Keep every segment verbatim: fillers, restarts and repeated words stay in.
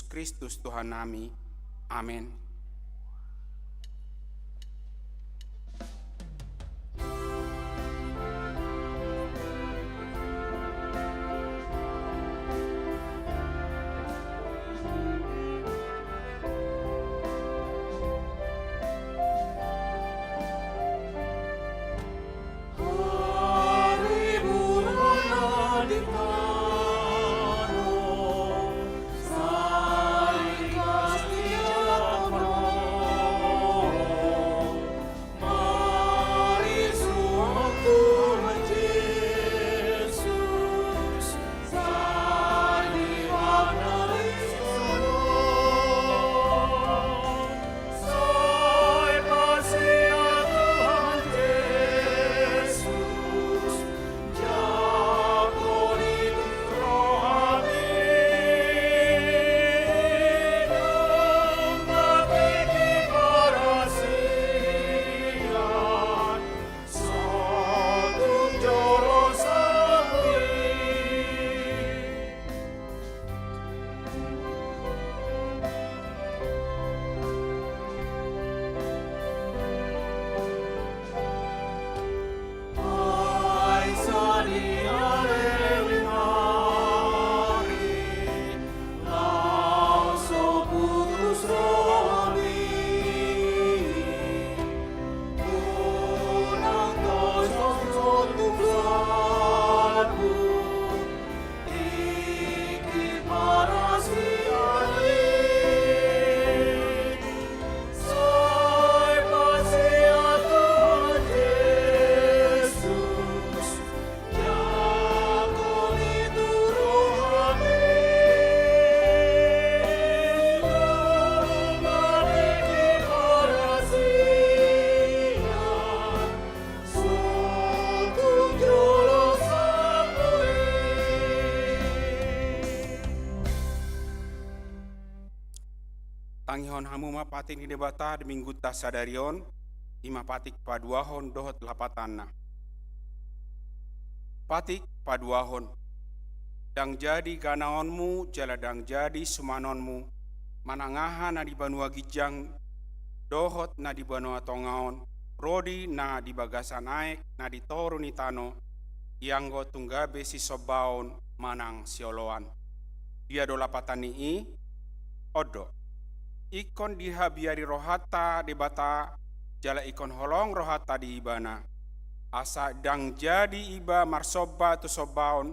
Kristus Tuhannami. Amen. Tangihon hamu ma patik ni Debata di minggunta sadari on, i ma patik paduahon dohot lapatanna. Patik paduahon. Ndang jadi ganaonmu jala ndang jadi sumanonmu, manang aha na di banua ginjang dohot na di banua tonga on, ro di na di bagasan aek na di toru ni tano, ianggo tung gabe sisombaon manang sioloan. Dia do lapatan ni i? On do. Ingkon dihabiari rohanta Debata, jala ingkon holong rohanta di Ibana. Asa ndang jadi iba marsomba tu sombaon,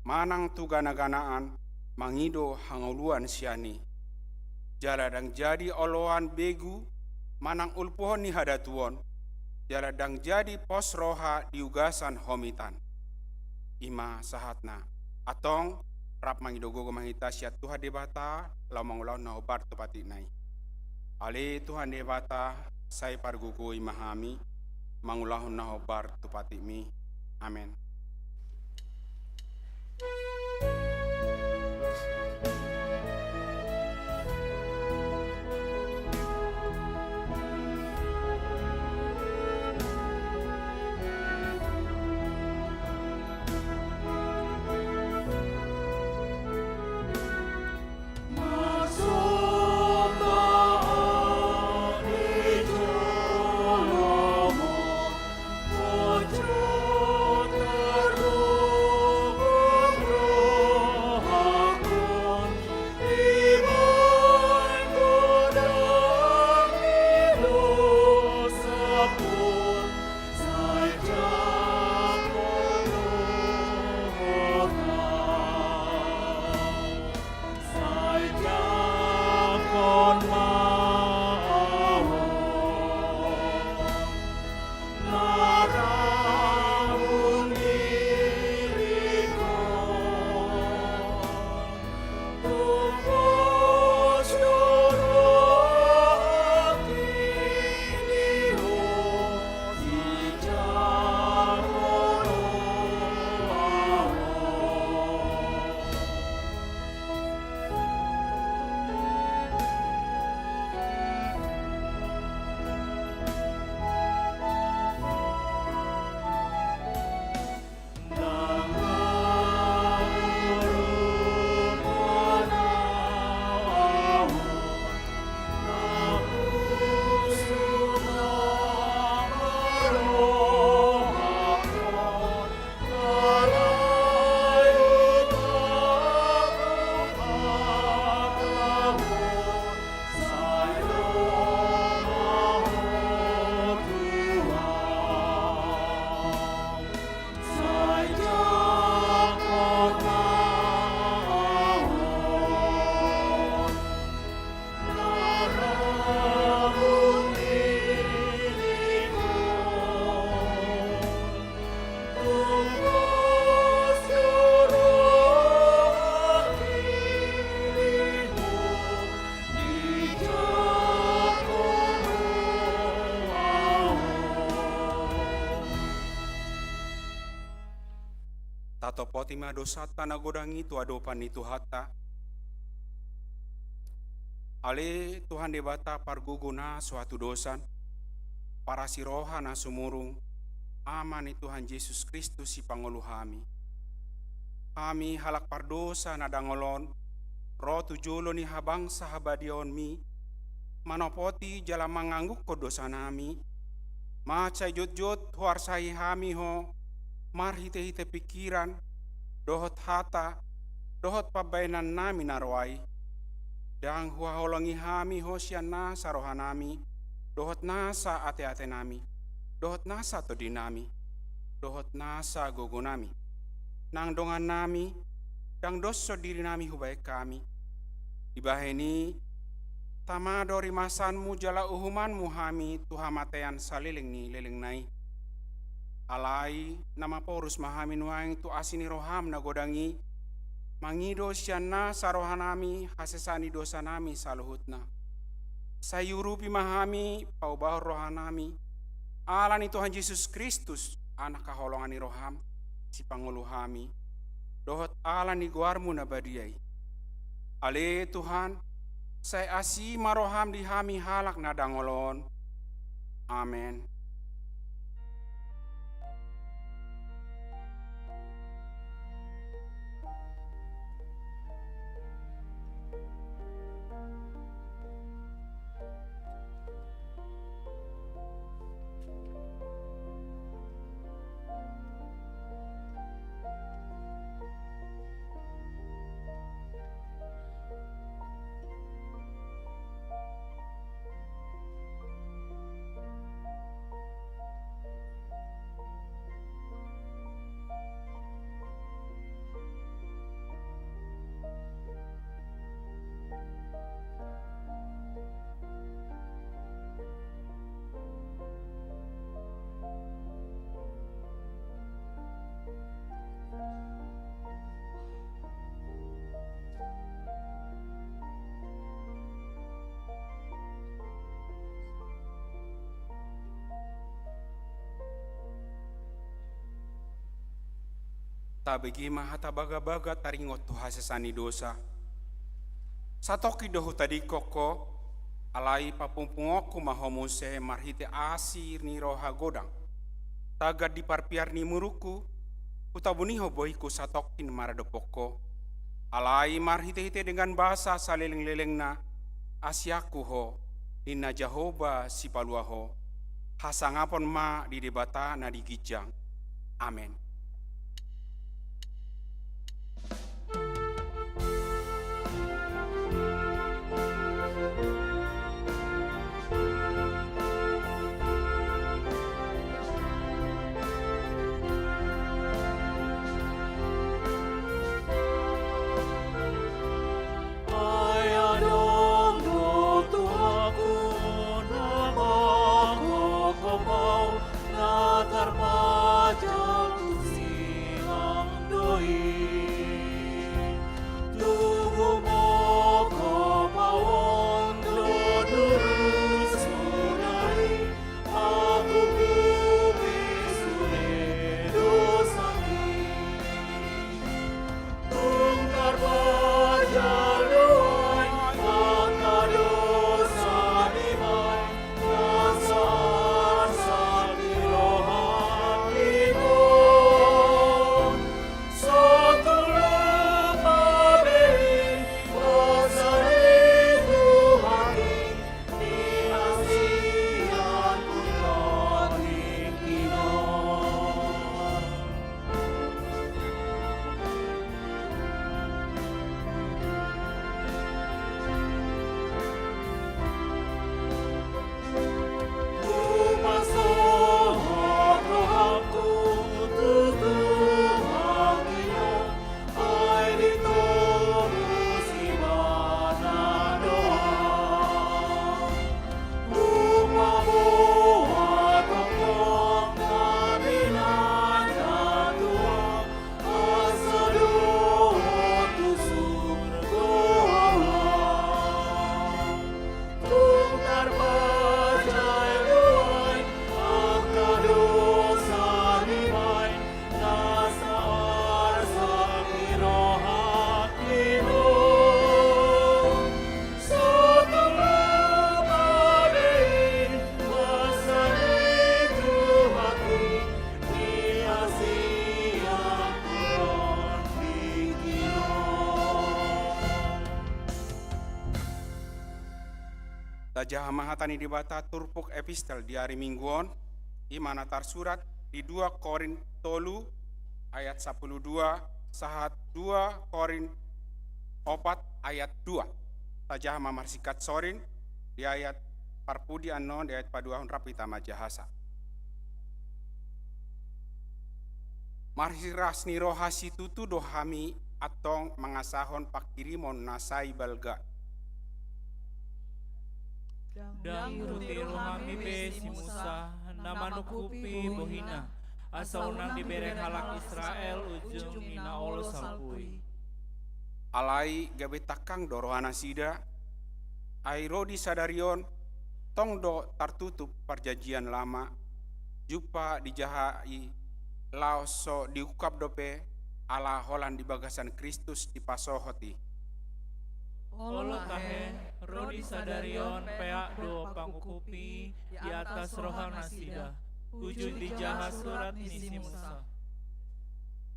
manang tu ganaganaan, mangido hangoluan sian i. Jala ndang jadi oloan begu, manang ulpuhon ni hadatuon, jala ndang jadi pos roha di ugasan homitan. I ma sahatna. Antong, rap mangido gogo ma hita sian Tuhan Debata, laho mangulahon na hombar tu patikna i. Ale Tuhan Debata, sai pargogoi ma hami, mangulahon na hombar tu patikmi. Amen. Topoti ma dosanta na godang i tu adopan ni Tuhanta. Ale Tuhan Debata pargogo na so hatudosan, parasi roha na sumurung, Ama ni Tuhan Jesus Kristus sipangolu hami. Hami halak pardosa na dangol on, ro tu jolo ni habangsa habadiaonmi, manopoti jala manganggungkon dosanami, mansai jotjot huarsai hami ho, marhitehite pingkiran, dohot hata, dohot pambaenannami na roa i. Ndang huhaholongi hami ho sian nasa rohanami, dohot nasa ateatenami, dohot nasa tondinami, dohot nasa gogonami. Nang dongannami, ndang doshon dirinami hubahen hami. Dibahen i, tama do rimasanmu jala uhumanmu hami tu hamatean saleleng ni lelengna i. Alai na maporus ma hami nuaeng tu asi ni roham na godang i, mangido sian nasa rohanami hasesaan ni dosanami saluhutna. Sai urupi ma hami paubahon rohanami, ala ni Tuhan Jesus Kristus, Anak haholongan ni roham, sipangolu hami, dohot ala ni goarmu na badia i. Ale Tuhan, sai asi ma roham di hami halak na dangol on. Amen. Tabege ma hata bagabaga taringot tu hasesaan ni dosa. Satongkin do hutadingkon ho, alai papumpungkon ma ho muse marhite asi ni roha godang. Tagan di parpiar ni murukku, hutabuni ho bohingku satongkin maradophon ho. Alai marhitehite denggan basa salelenglelengna, asianku ho, ninna Jahowa Sipalua ho. Hasangapon ma di Debata na di ginjang. Amen. Ai adong do Tuhanku na manggokhon au, na tarpajal tu Tajaha ma hata ni Debata turpuk epistel di ari Minggu on, i ma na tarsurat di dua Korint tolu ayat sampulu dua sahat dua Korint opat ayat dua. Tajaha ma marsingkat sorin di ayat parpudi annon, di ayat paduahon, rap hita manjahasa. Marhiras ni roha situtu do hami antong mangasahon panghirimon na sai balga. Ndang hutiru hami be si Musa, na manungkupi bohina, asa unang dibereng halak Israel ujung ni na olo salpu i. Alai gabe tangkang do rohanasida, ai ro di sadari on, tong do tartutup Parjanjian Lama, jumpa dijaha i laos so diungkap dope, ala holan di bagasan Kristus dipasohot i. Olo tahe, ro di sadari on peak do pangungkupi i di atas rohanasida, uju dijaha surat ni si Musa.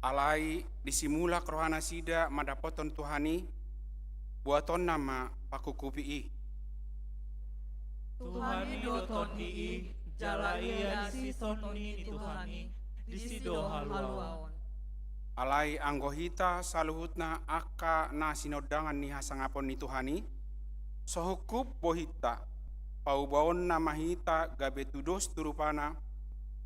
Alai disimulak rohanasida mandapothon Tuhan i, buatonna ma pangungkupi i. Tuhan i do Tondi i, jala ia disi Tondi ni Tuhan i, disi do haluaon. Alai anggo hita saluhutna angka na sinondangan ni hasangapon ni Tuhan i, so hungkup bohinta, paubaonna ma hita gabe tudos tu rupana,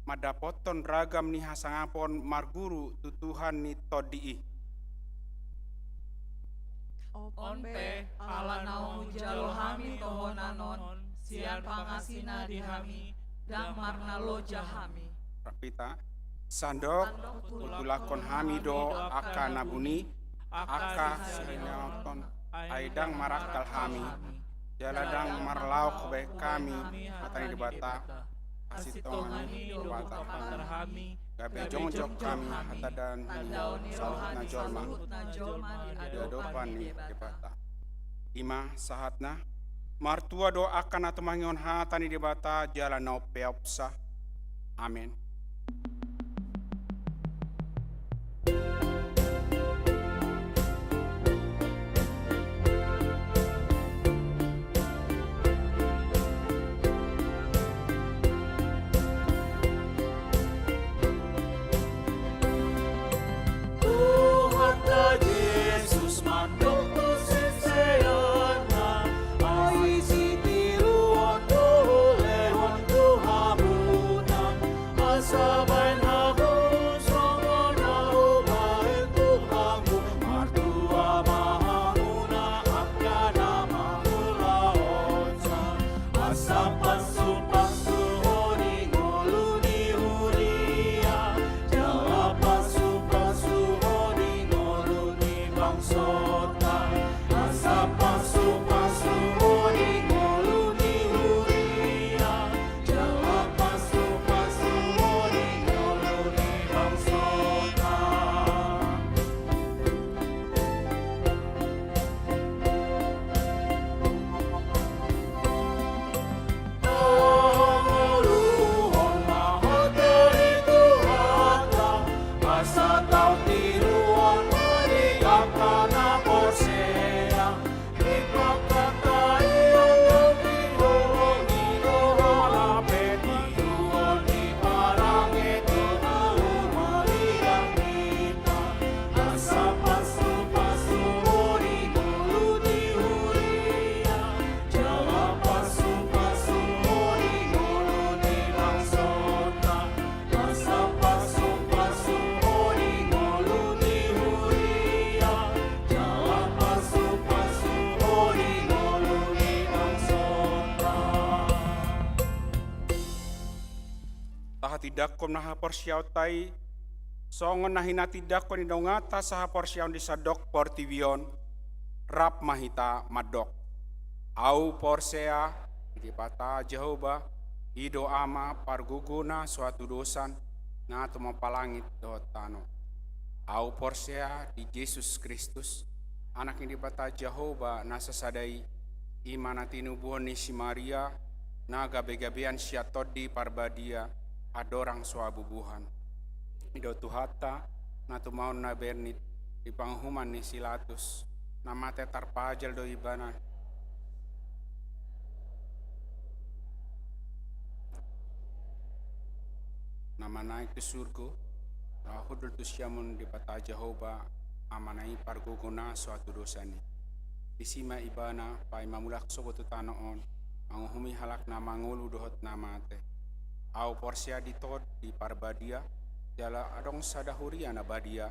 mandapothon ragam ni hasangapon marguru tu Tuhan ni Tondi i. On pe, ala naung hujalo hami tohonan on sian pangasina di hami, ndang marnaloja hami. Rap hita. Sandok, sandok hutulakhon hami do angka na buni, angka siringaothon, ai ndang marangkal hami, jala ndang marlaok hubahen hami hata ni Debata. Hasintongan ni Debata hami, gabe jongjong hami hatadaon ni saluhutna jolma, di adopan ni Debata. I ma sahatna. Martua do angka na tumangihon hata ni Debata jala na umpeopsa. Amen. Tuhanta Jesus mandok tu siseanna, ai sitiruon do hulehon tu hamuna, asa baen hamu songon na hubaen tu hamu. Martua ma hamuna angka na mangulahonsa, asa pasu-pasu ho di ngolu ni huria, jala pasu-pasu ho di ngolu ni bangsota, asa pasu-pasu ho di ngolu ni huria, jala pasu-pasu ho di ngolu ni bangsota. Asa tau tiruon ma di angka na porsea. Asa pasu-pasu ho di ngolu ni huria, jala pasu-pasu ho di ngolu ni bangsota. Tahatindangkon ma haporseaonta i, songon na hinatindangkon ni naunganta sahaporseaon di sandok portibi on, rap ma hita mandok. Ahu porsea di Debata Jahowa, i do Ama pargogona so hatudosan, na tumompa langit dohot tano. Ahu porsea di Jesus Kristus, Anak ni Debata Jahowa na sasada i, i ma na tinubuhon ni si Maria, na gabe-gabean sian Tondi Parbadia, andorang so habubuhan. I do Tuhanta, na tumaon na bernit di panguhuman ni si Latus, na mate tarpajal do Ibana. na manaek tu surgo, laho hundul tu siamun Debata Jahowa, Amana i pargogo na so atudosan i. Disi ma Ibana paima mulak sogot tu tano on, manguhumi halak na mangolu dohot na mate. Ahu porsea di Tondi Parbadia, jala adong sada huria na badia,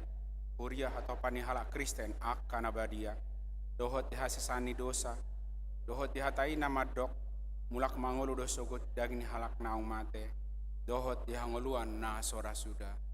huria hatopan ni halak Kristen angka na badia, dohot di hasesaan ni dosa, dohot di hata i na mandok, mulak mangolu do sogot daging ni halak naung mate, dohot di hangoluan na so ra suda.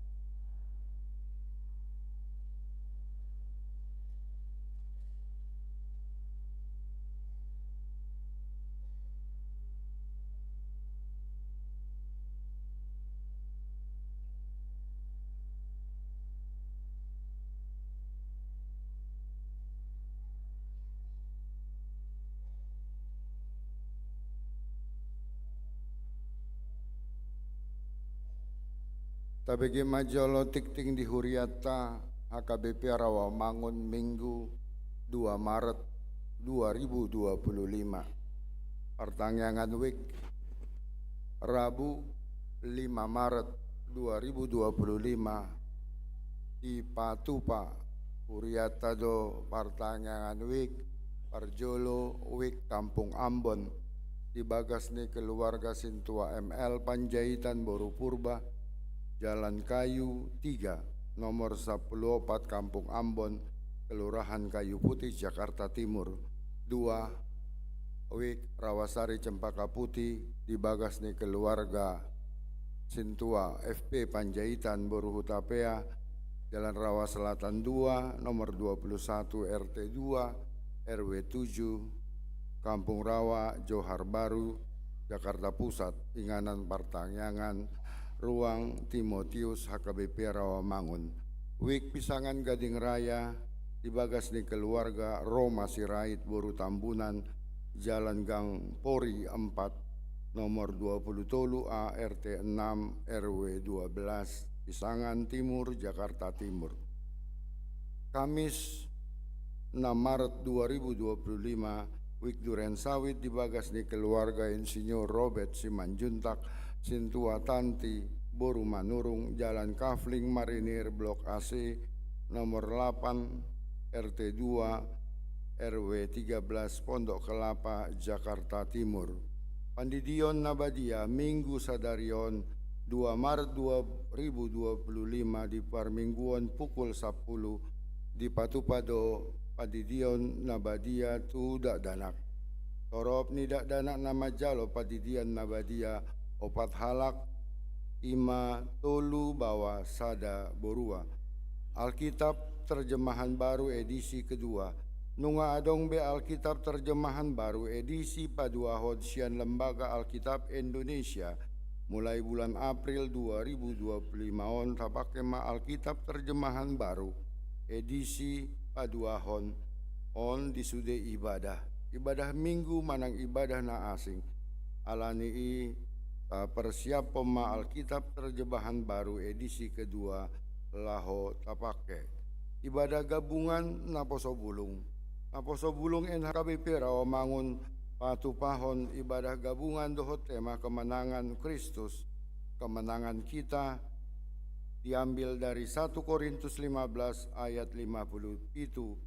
Tabege ma jolo tingting di hurianta, H K B P Rawamangun, Minggu dua Maret dua ribu dua puluh lima. Partangiangan wijk, Rabu lima Maret dua ribu dua puluh lima, dipatupa hurianta do partangiangan wijk, parjolo wijk Kampung Ambon, di bagas ni keluarga Sintua M L Panjaitan boru Purba, Jalan Kayu tiga, nomor sampulu opat, Kampung Ambon, Kelurahan Kayu Putih, Jakarta Timur. Dua, wijk Rawasari Cempaka Putih, di bagas ni keluarga Sintua F P Panjaitan boru Hutapea, Jalan Rawa Selatan dua, nomor dua puluh satu, R T dua, R W tujuh, Kampung Rawa, Johar Baru, Jakarta Pusat, inganan partangiangan ruang Timotius, H K B P Rawamangun. Wijk Pisangan Gading Raya, di bagas ni keluarga Roma Sirait boru Tambunan, Jalan Gang Pori empat, nomor dua puluh tolu A, R T enam, R W dua belas, Pisangan Timur, Jakarta Timur. Kamis enam Maret dua ribu dua puluh lima, wijk Duren Sawit, di bagas ni keluarga Insinyur Robert Simanjuntak, Sintua Tanti boru Manurung, Jalan Kafling Marinir, Blok A C, nomor delapan, R T dua, R W tiga belas, Pondok Kelapa, Jakarta Timur. Pandidion na badia Minggu sadari on, dua Maret dua ribu dua puluh lima, di parmingguon pukul sampulu, dipatupa do pandidion na badia tu dakdanak. Torop ni dakdanak na manjalo pandidion na badia opat halak, i ma tolu baoa sada borua. Alkitab Terjemahan Baru edisi kedua. Nunga adong be Alkitab Terjemahan Baru edisi paduahon sian Lembaga Alkitab Indonesia. Mulai bulan April dua ribu dua puluh lima on, tapake ma Alkitab Terjemahan Baru edisi paduahon on di sude ibadah, ibadah Minggu manang ibadah na asing. Ala ni i, taparsiaphon ma Alkitab Terjemahan Baru edisi kedua laho tapake. Ibadah gabungan naposo bulung. Naposo bulung N H K B P Rawamangun patupahon ibadah gabungan dohot tema kemenangan Kristus, kemenangan kita, diambil dari satu Korintus lima belas ayat lima puluh pitu,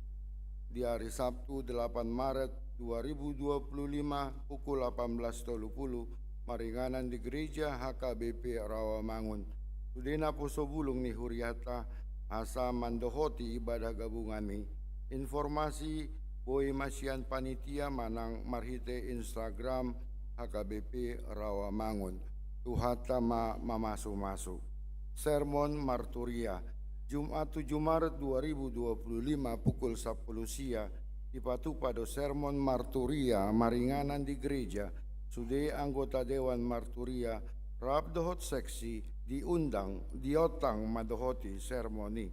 di ari Sabtu delapan Maret dua ribu dua puluh lima pukul delapan belas tolu puluh, maringanan di Gereja H K B P Rawamangun. Sude naposo bulung ni huriata asa mandohoti ibadah gabungan i. Informasi boi ma sian panitia manang marhite Instagram H K B P Rawamangun. Tuhanta ma mamasumasu. Sermon Marturia, Jumat tujuh Maret dua ribu dua puluh lima pukul sampulu sia, dipatupa do sermon marturia maringanan di gereja. Sude anggota dewan marturia rap dohot seksi diundang, diontang mandohoti sermon i.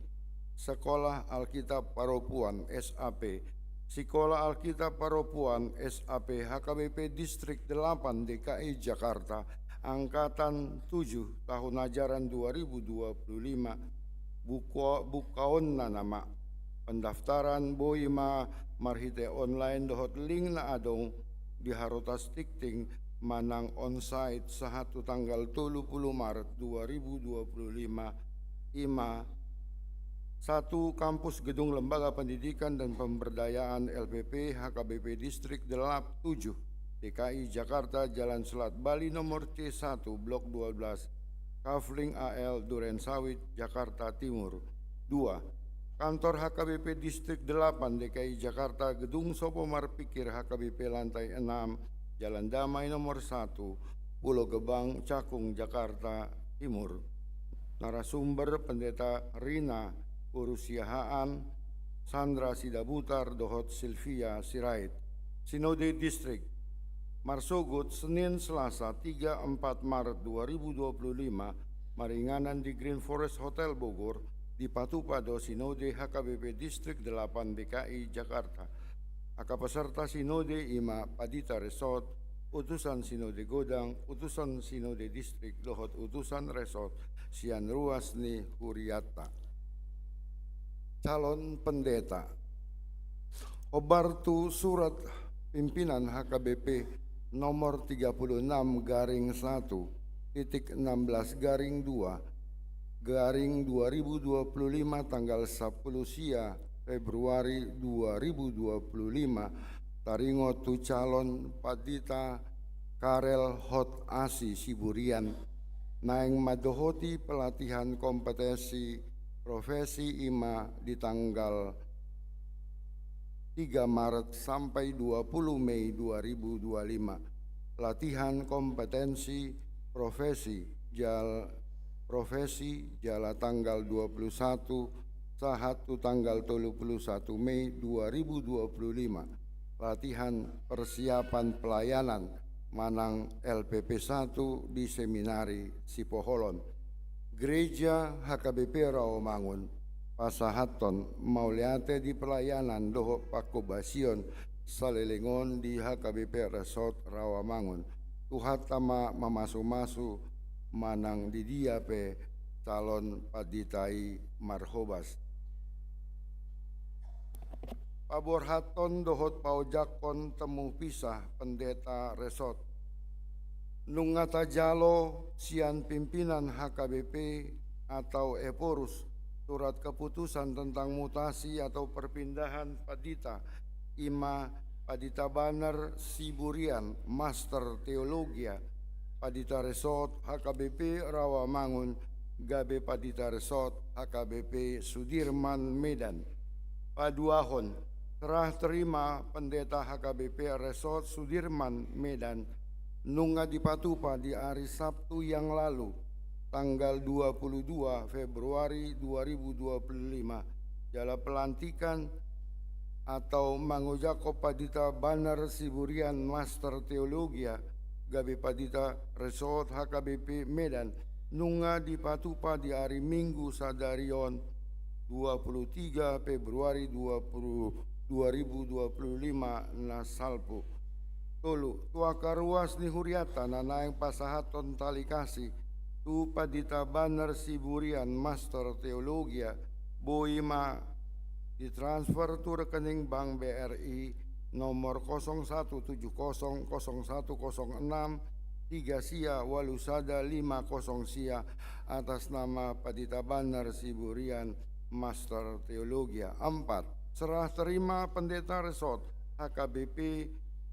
Sekolah Alkitab Paropuan, S A P. Sikola Alkitab Paropuan, S A P, H K B P Distrik delapan D K I Jakarta, angkatan tujuh, tahun ajaran dua ribu dua puluh lima, buka-, bukaonna nama. Pendaftaran boi ma marhite online dohot link na adong di harotas tingting manang onsite sahat tu tanggal tolu pulu Maret dua ribu dua pulu lima, i ma: satu, Kampus Gedung Lembaga Pendidikan dan Pemberdayaan L P P H K B P Distrik Delap tujuh, D K I Jakarta, Jalan Selat Bali nomor C satu, Blok dua belas, Kavling A L, Duren Sawit, Jakarta Timur. Dua, Kantor H K B P Distrik delapan D K I Jakarta, Gedung Sopo Marpikir H K B P, lantai enam, Jalan Damai nomor satu, Pulo Gebang, Cakung, Jakarta Timur. Narasumber: Pendeta Rina Boru Siahaan, Sandra Sidabutar dohot Silvia Sirait. Sinode Distrik. Marsogot, Senin, Selasa, tiga, empat Maret dua ribu dua puluh lima, maringanan di Green Forest Hotel Bogor, dipatupa do Sinode H K B P Distrik delapan D K I Jakarta. Angka peserta Sinode i ma pandita resort, utusan Sinode Godang, utusan Sinode Distrik dohot utusan resort sian ruas ni hurianta. Calon pendeta. Hombar tu surat pimpinan H K B P nomor tiga puluh enam garing satu titik enam belas garing dua garing dua ribu dua puluh lima, tanggal sampulu sia Februari dua ribu dua puluh lima, taringot tu calon pandita Karel Hot Asi Siburian, naeng mandohoti pelatihan kompetensi profesi, i ma di tanggal tiga Maret sampai dua puluh Mei dua ribu dua lima. Latihan kompetensi profesi jal-, profesi jala tanggal dua puluh satu sahat tu tanggal tolu puluh satu Mei dua ribu dua puluh lima. Latihan persiapan pelayanan manang L P P satu di Seminari Sipoholon. Gereja H K B P Rawamangun pasahathon mauliate di pelayanan dohot panghobasion saleleng on di H K B P Resort Rawamangun. Tuhanta ma mamasumasu manang di dia pe calon pandita i marhobas. Paborhathon dohot paojakhon temmu pisah pendeta resort. Nunga tajalo sian pimpinan H K B P atau Ephorus surat keputusan tentang mutasi atau perpindahan pandita, i ma Pandita Banner Siburian, Master Teologia, Pandita Resort H K B P Rawamangun, gabe Pandita Resort H K B P Sudirman, Medan. Paduahon, serah terima pendeta H K B P Resort Sudirman, Medan, nunga dipatupa di ari Sabtu yang lalu, tanggal dua puluh dua Februari dua ribu dua puluh lima, jala pelantikan atau mangojakhon Pandita Banner Siburian, Master Teologia, gabe Pandita Resort H K B P Medan, nunga dipatupa di ari Minggu sadari on, dua puluh tiga Februari dua puluh, dua ribu dua puluh lima na salpu. Tolu, tu angka ruas ni hurianta na naeng pasahathon tali kasih tu Pandita Banner Siburian, Master Teologia, boi ma ditransfer tu rekening bank B R I nomor kosong satu tujuh kosong kosong satu kosong enam tiga sia walu sada lima kosong sia, atas nama Pandita Banner Siburian, Master Teologia. Empat, serah terima pendeta resort H K B P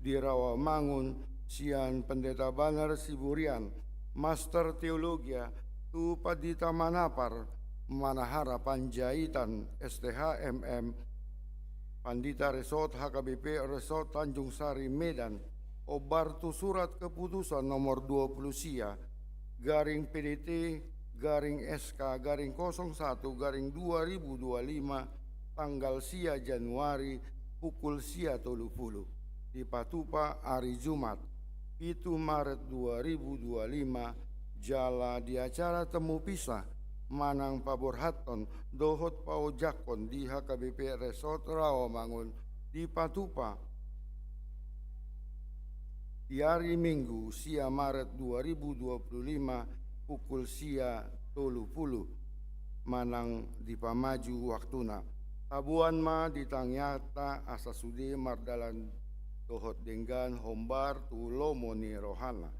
di Rawamangun sian Pendeta Banner Siburian, Master Teologia, tu Pandita Manapar Manahara Panjaitan, S T H, M M, Pandita Resort H K B P Resort Tanjung Sari, Medan, hombar tu surat keputusan nomor dua puluh sia garing P D T garing S K garing kosong satu garing dua ribu dua lima, tanggal sia Januari, pukul sia tolu pulu. Dipatupa ari Jumat, pitu Maret dua ribu dua lima, jala di acara temmu pisah manang paborhathon dohot paojakhon di H K B P Resort Rawamangun dipatupa di ari Minggu, sia Maret dua ribu dua puluh lima, pukul sia tolu pulu, manang dipamaju waktuna. Taboan ma di tangiangta asa sude mardalan dohot denggan hombar tu lomo ni rohana.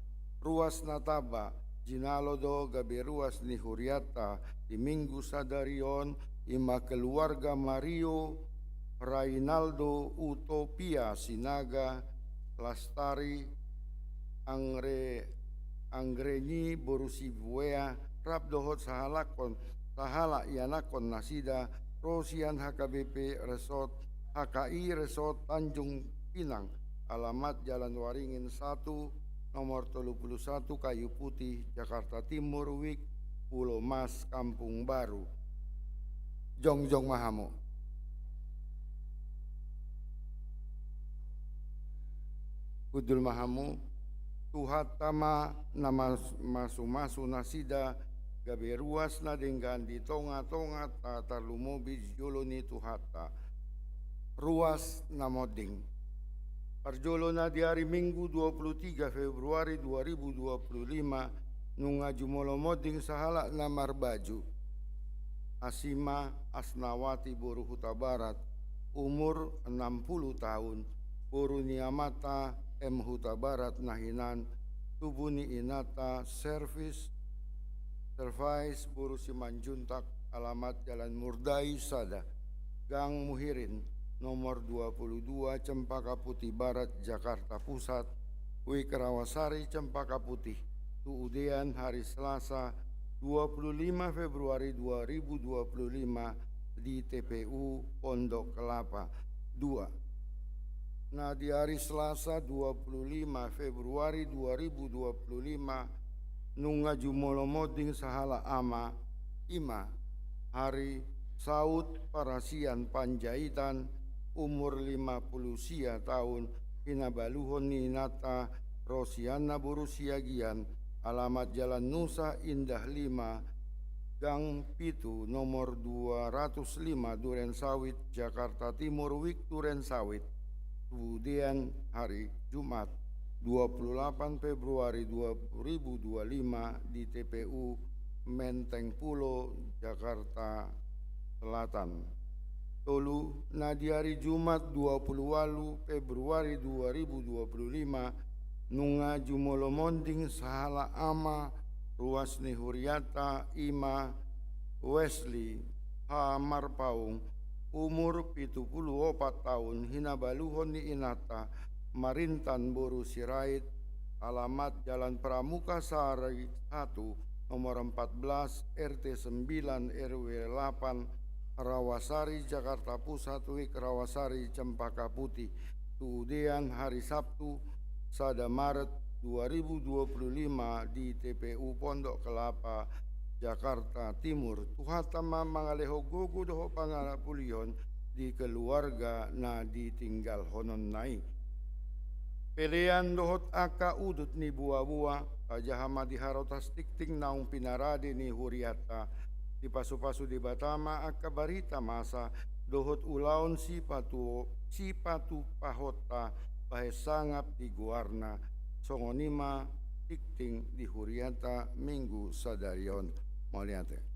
Ruas na tamba, jinalo do gabe ruas ni hurianta di Minggu sadari on, i ma keluarga Mario Rainaldo Utopia Sinaga, Lastari Angre-, Anggreni boru Sibuea, rap dohot sahalakkon, sahalak ianakkon nasida, ro sian H K B P Resort, H K I Resort Tanjung Pinang, alamat Jalan Waringin satu, nomor tolu puluh satu, Kayu Putih, Jakarta Timur, Wijk, Pulo Mas, Kampung Baru. Jongjong ma hamu. Hundul ma hamu. Tuhanta ma na mas-, masumasu nasida, gabe ruas na denggan di tongatonganta, tarlumobi di jolo ni Tuhanta. Ruas na monding. Parjolo na di ari Minggu dua puluh tiga Februari dua ribu dua puluh lima, nunga jumolo monding sahalak na marbaju. Asima Asnawati boru Hutabarat, umur enam puluh tahun, boru ni amanta M Hutabarat na hinan, tubu ni inanta Servis, Servais boru Simanjuntak, alamat Jalan Murdai sada, Gang Muhirin, nomor dua puluh dua, Cempaka Putih Barat, Jakarta Pusat, Wijk Rawasari, Cempaka Putih, tu udean hari Selasa, dua puluh lima Februari dua ribu dua puluh lima, di T P U Pondok Kelapa dua. Na di ari Selasa, dua puluh lima Februari dua ribu dua puluh lima, nunga jumolo monding sahalak ama, i ma Hari Saut Parasian Panjaitan, umur lima puluh sia taon, hinabaluhon ni inanta Rosiana boru Siagian, alamat Jalan Nusa Indah lima, Gang pitu, nomor dua ratus lima, Duren Sawit, Jakarta Timur, Wijk Duren Sawit, tu udean hari Jumat, dua puluh delapan Februari dua ribu dua puluh lima, di T P U Menteng Pulo, Jakarta Selatan. Tolu, na di ari Jumat, dua puluh ualu Februari dua ribu dua puluh lima, nunga jumolo monding sahalak ama, ruas ni hurianta, i ma Wesley H. Marpaung, umur pitu puluh opat taon, hinabaluhon ni inanta Marintan boru Sirait, alamat Jalan Pramuka Sari satu, nomor empat belas, R T sembilan, R W delapan, Rawasari, Jakarta Pusat, Wijk Rawasari, Cempaka Putih, tu udean hari Sabtu, sada Maret dua ribu dua puluh lima, di T P U Pondok Kelapa, Jakarta Timur. Tuhanta ma mangalehon gogo dohot pangarapulihon di keluarga na ditinggalhononna i. Pelean dohot angka udut ni boaboa, tajaha ma di harotas tingting naung pinarade ni hurianta, dipasupasu Debata ma angka barita masa dohot ulaon sipatu-, sipatupahonta bahen sangap di goarna. Songon i ma tingting di hurianta Minggu sadari on. Mauliate.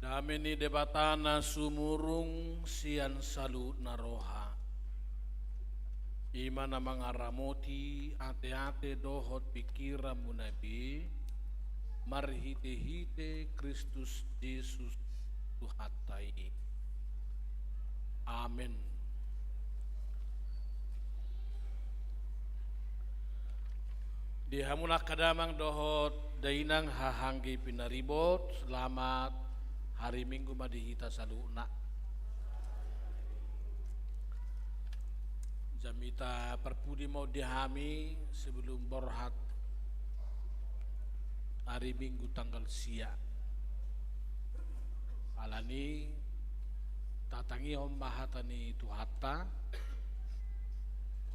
Dame ni Debata na sumurung sian saluhutna roha, i ma na mangaramoti ateate dohot pingkiranmuna be, marhitehite Kristus Jesus Tuhanta i. Amen. Di hamu angka damang dohot dainang, haha anggi pinaribot, selamat hari Minggu ma di hita saluhutna. Jamita parpudi ma on di hami sebelum borhat hari Minggu tanggal sia. Alani tatangihon ma hata ni Tuhanta,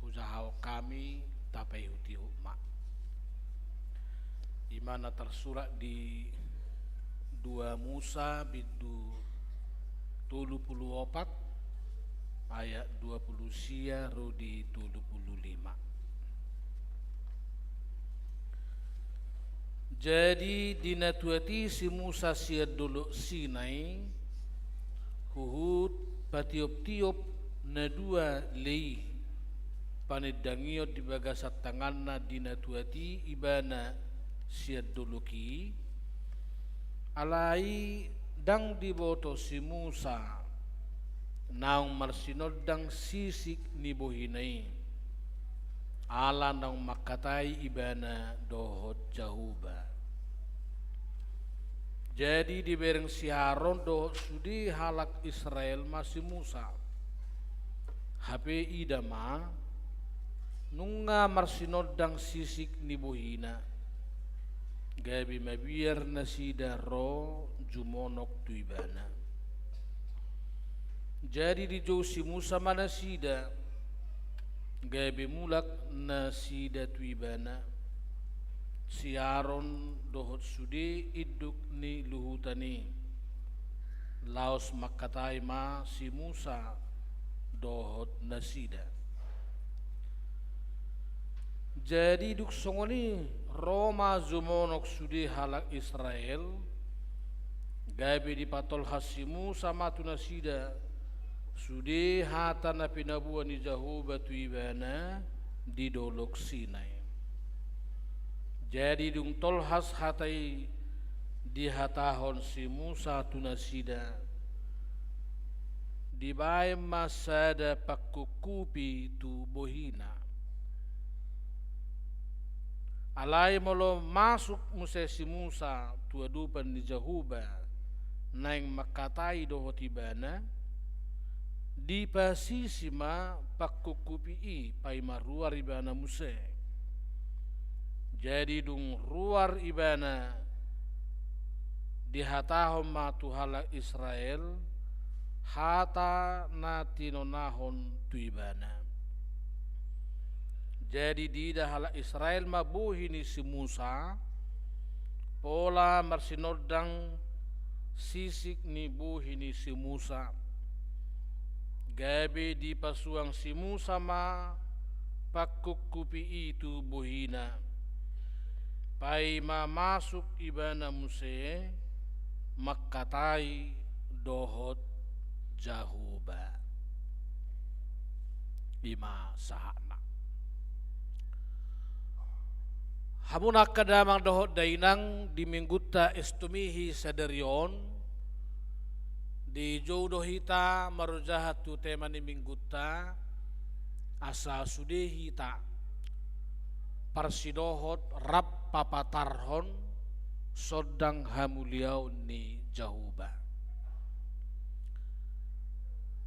hujahahon hami, tapaihutihut ma. I ma na tarsurat di dua Musa bindu tolu pulu opat, ayat dua pulu sia ro di tolu pulu lima. Jadi dinatuati si Musa sian Dolok Sinai, huhut patioptiop na dua lei panindangion di bagasan tanganna, dinatuati ibana sian dolok i, alai ndang diboto si Musa naung marsinondang sisik ni bohina i, ala naung mangkatai ibana dohot Jahowa. Jadi dibereng si Aron dohot sude halak Israel ma si Musa. Hape ida ma, nunga marsinondang sisik ni bohina, gabe mabiar nasida ro jumonok tu ibana. Jadi dijou si Musa ma nasida, gabe mulak nasida tu ibana, si Aron dohot sude induk ni luhutan i. Laos mangkatai ma si Musa dohot nasida. Jadi dung songon i ro ma jumonok sude halak Israel, gabe dipatolhas si Musa ma tu nasida sude hata na pinaboa ni Jahowa tu ibana di Dolok Sinai. Jadi dung tolhas hata i dihatahon si Musa tu nasida, dibaen ma sada pangkupkupi tu bohina. Alai molo masuk muse si Musa tu adopan ni Jahowa naeng mangkatai dohot ibana, dipasisi ma pangkupkupi i, paima ruar ibana muse. Jadi dung ruar ibana, dihatahon ma tu halak Israel hata na tinonahon tu ibana. Jadi diida halak Israel ma bohi ni si Musa, pola marsinondang sisik ni bohi ni si Musa. Gabe dipasuang si Musa ma pangkupkupi i tu bohina, paima masuk ibana muse mangkatai dohot Jahowa. I ma sahatna. Hamu angka damang dohot dainang, di Minggunta Estumihi sadari on, dijou do hita marojahan tu tema ni Minggunta, asa sude hita parsidohot rap papatarhon sondang hamuliaon ni Jahowa.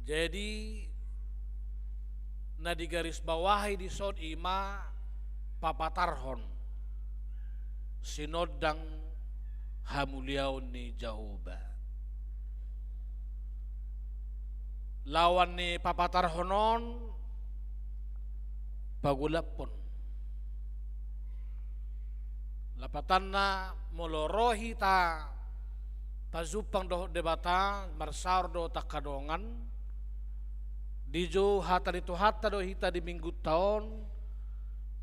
Jadi na digarisbawahi dison i ma papatarhon sinondang hamuliaon ni Jahowa. Lawan ni papatarhon on, pagolaphon. Lapatanna, molo ro hita pajumpang dohot Debata, marsaor dohot angka dongan, dijou hata ni Tuhanta do hita di Minggunta on,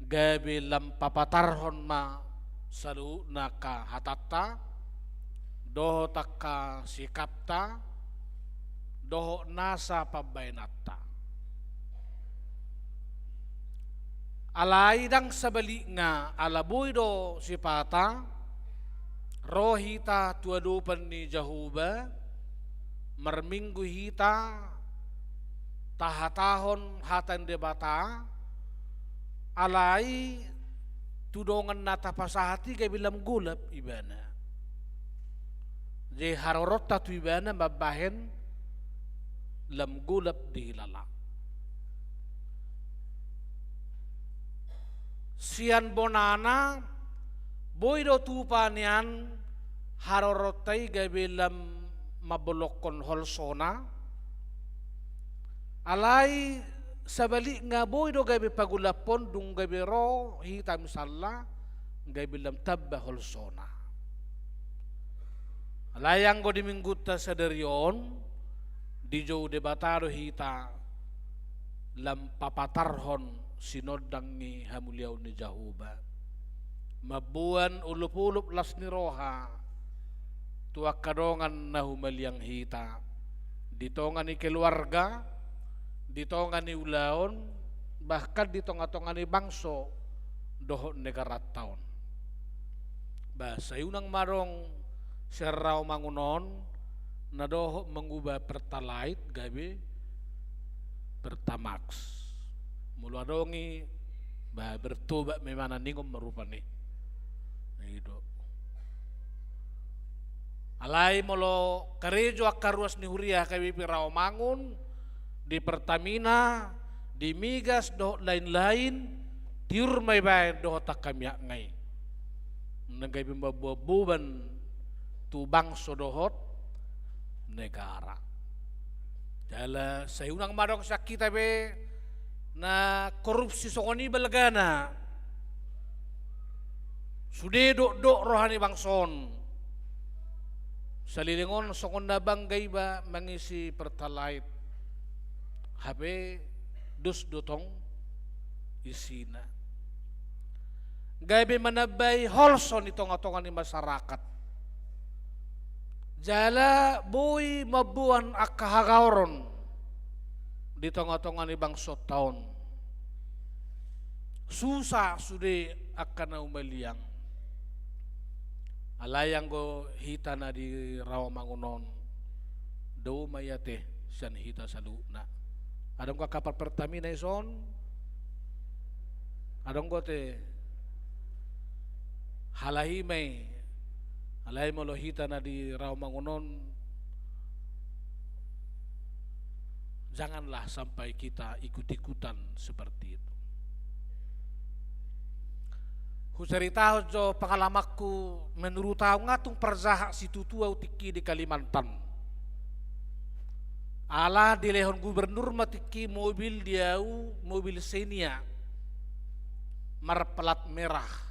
gabe lam papatarhon ma saluhutna angka hatanta, dohot angka sikapta, dohot nasa pambahenanta. Alai ndang sabalikna, ala boi do sipata, ro hita tu adopan ni Jahowa, marminggu hita, tahatahon hata ni Debata, alai tu dongan na tapasahat i gabe lam golap ibana. Jadi haroronta tu ibana mambahen lam golap dihilala. Sian bonana, boi do tupa nian haroronta i gabe lam mambolongkon holsona. Alai sabalikna, boi do gabe pagolaphon dung gabe ro hita misalna gabe lam tamba holsona. Alai anggo di minggunta sadari on, dijou Debata do hita lam papatarhon sinondang ni hamuliaon ni Jahowa. Mamboan olopolop las ni roha tu angka dongan na humaliang hita, di tonga ni keluarga, di tonga ni ulaon, bahkan di tonga-tonga ni bangso dohot negaranta on. Ba, sai unang ma adong sian Rawamangun on na dohot manguba Pertalite gabe Pertamax. Molo adong i, ba, bertobat ma ibana, ningon ma rupani. I do. Alai molo karejo angka ruas ni huria H K B P Rawamangun, di Pertamina, di Migas dohot lain-lain, tiur ma ibaen dohot angka miakna i. Nang gabe mamboan boban tu bangso dohot negara. Jala sai unang ma adong sian hita be na korupsi songon i balgana. Sude dokdok roha ni bangso on. Saleleng on songon na bangga iba mangisi Pertalite. Hape dos do tong isina. Gabe manambai holso di tonga-tonga ni masyarakat. Jala boi mamboan angka hagaoron di tonga-tonga ni bangsonta on. Susa sude angka na humaliang. Alai anggo hita na di Rawamangun on, dao ma i ate sian hita saluhutna. Adong do angka par Pertamina i son? Adong do ate? Halai ma i. Alai molo hita na di Rawamangun on, janganlah sampai kita ikut-ikutan seperti itu. Husaritahon jo pangalamanku, menurut ahu nga tung parjahat situtu ahu tingki di Kalimantan. Ala dilehon gubernur ma tingki mobil di ahu, mobil Xenia, marplat merah.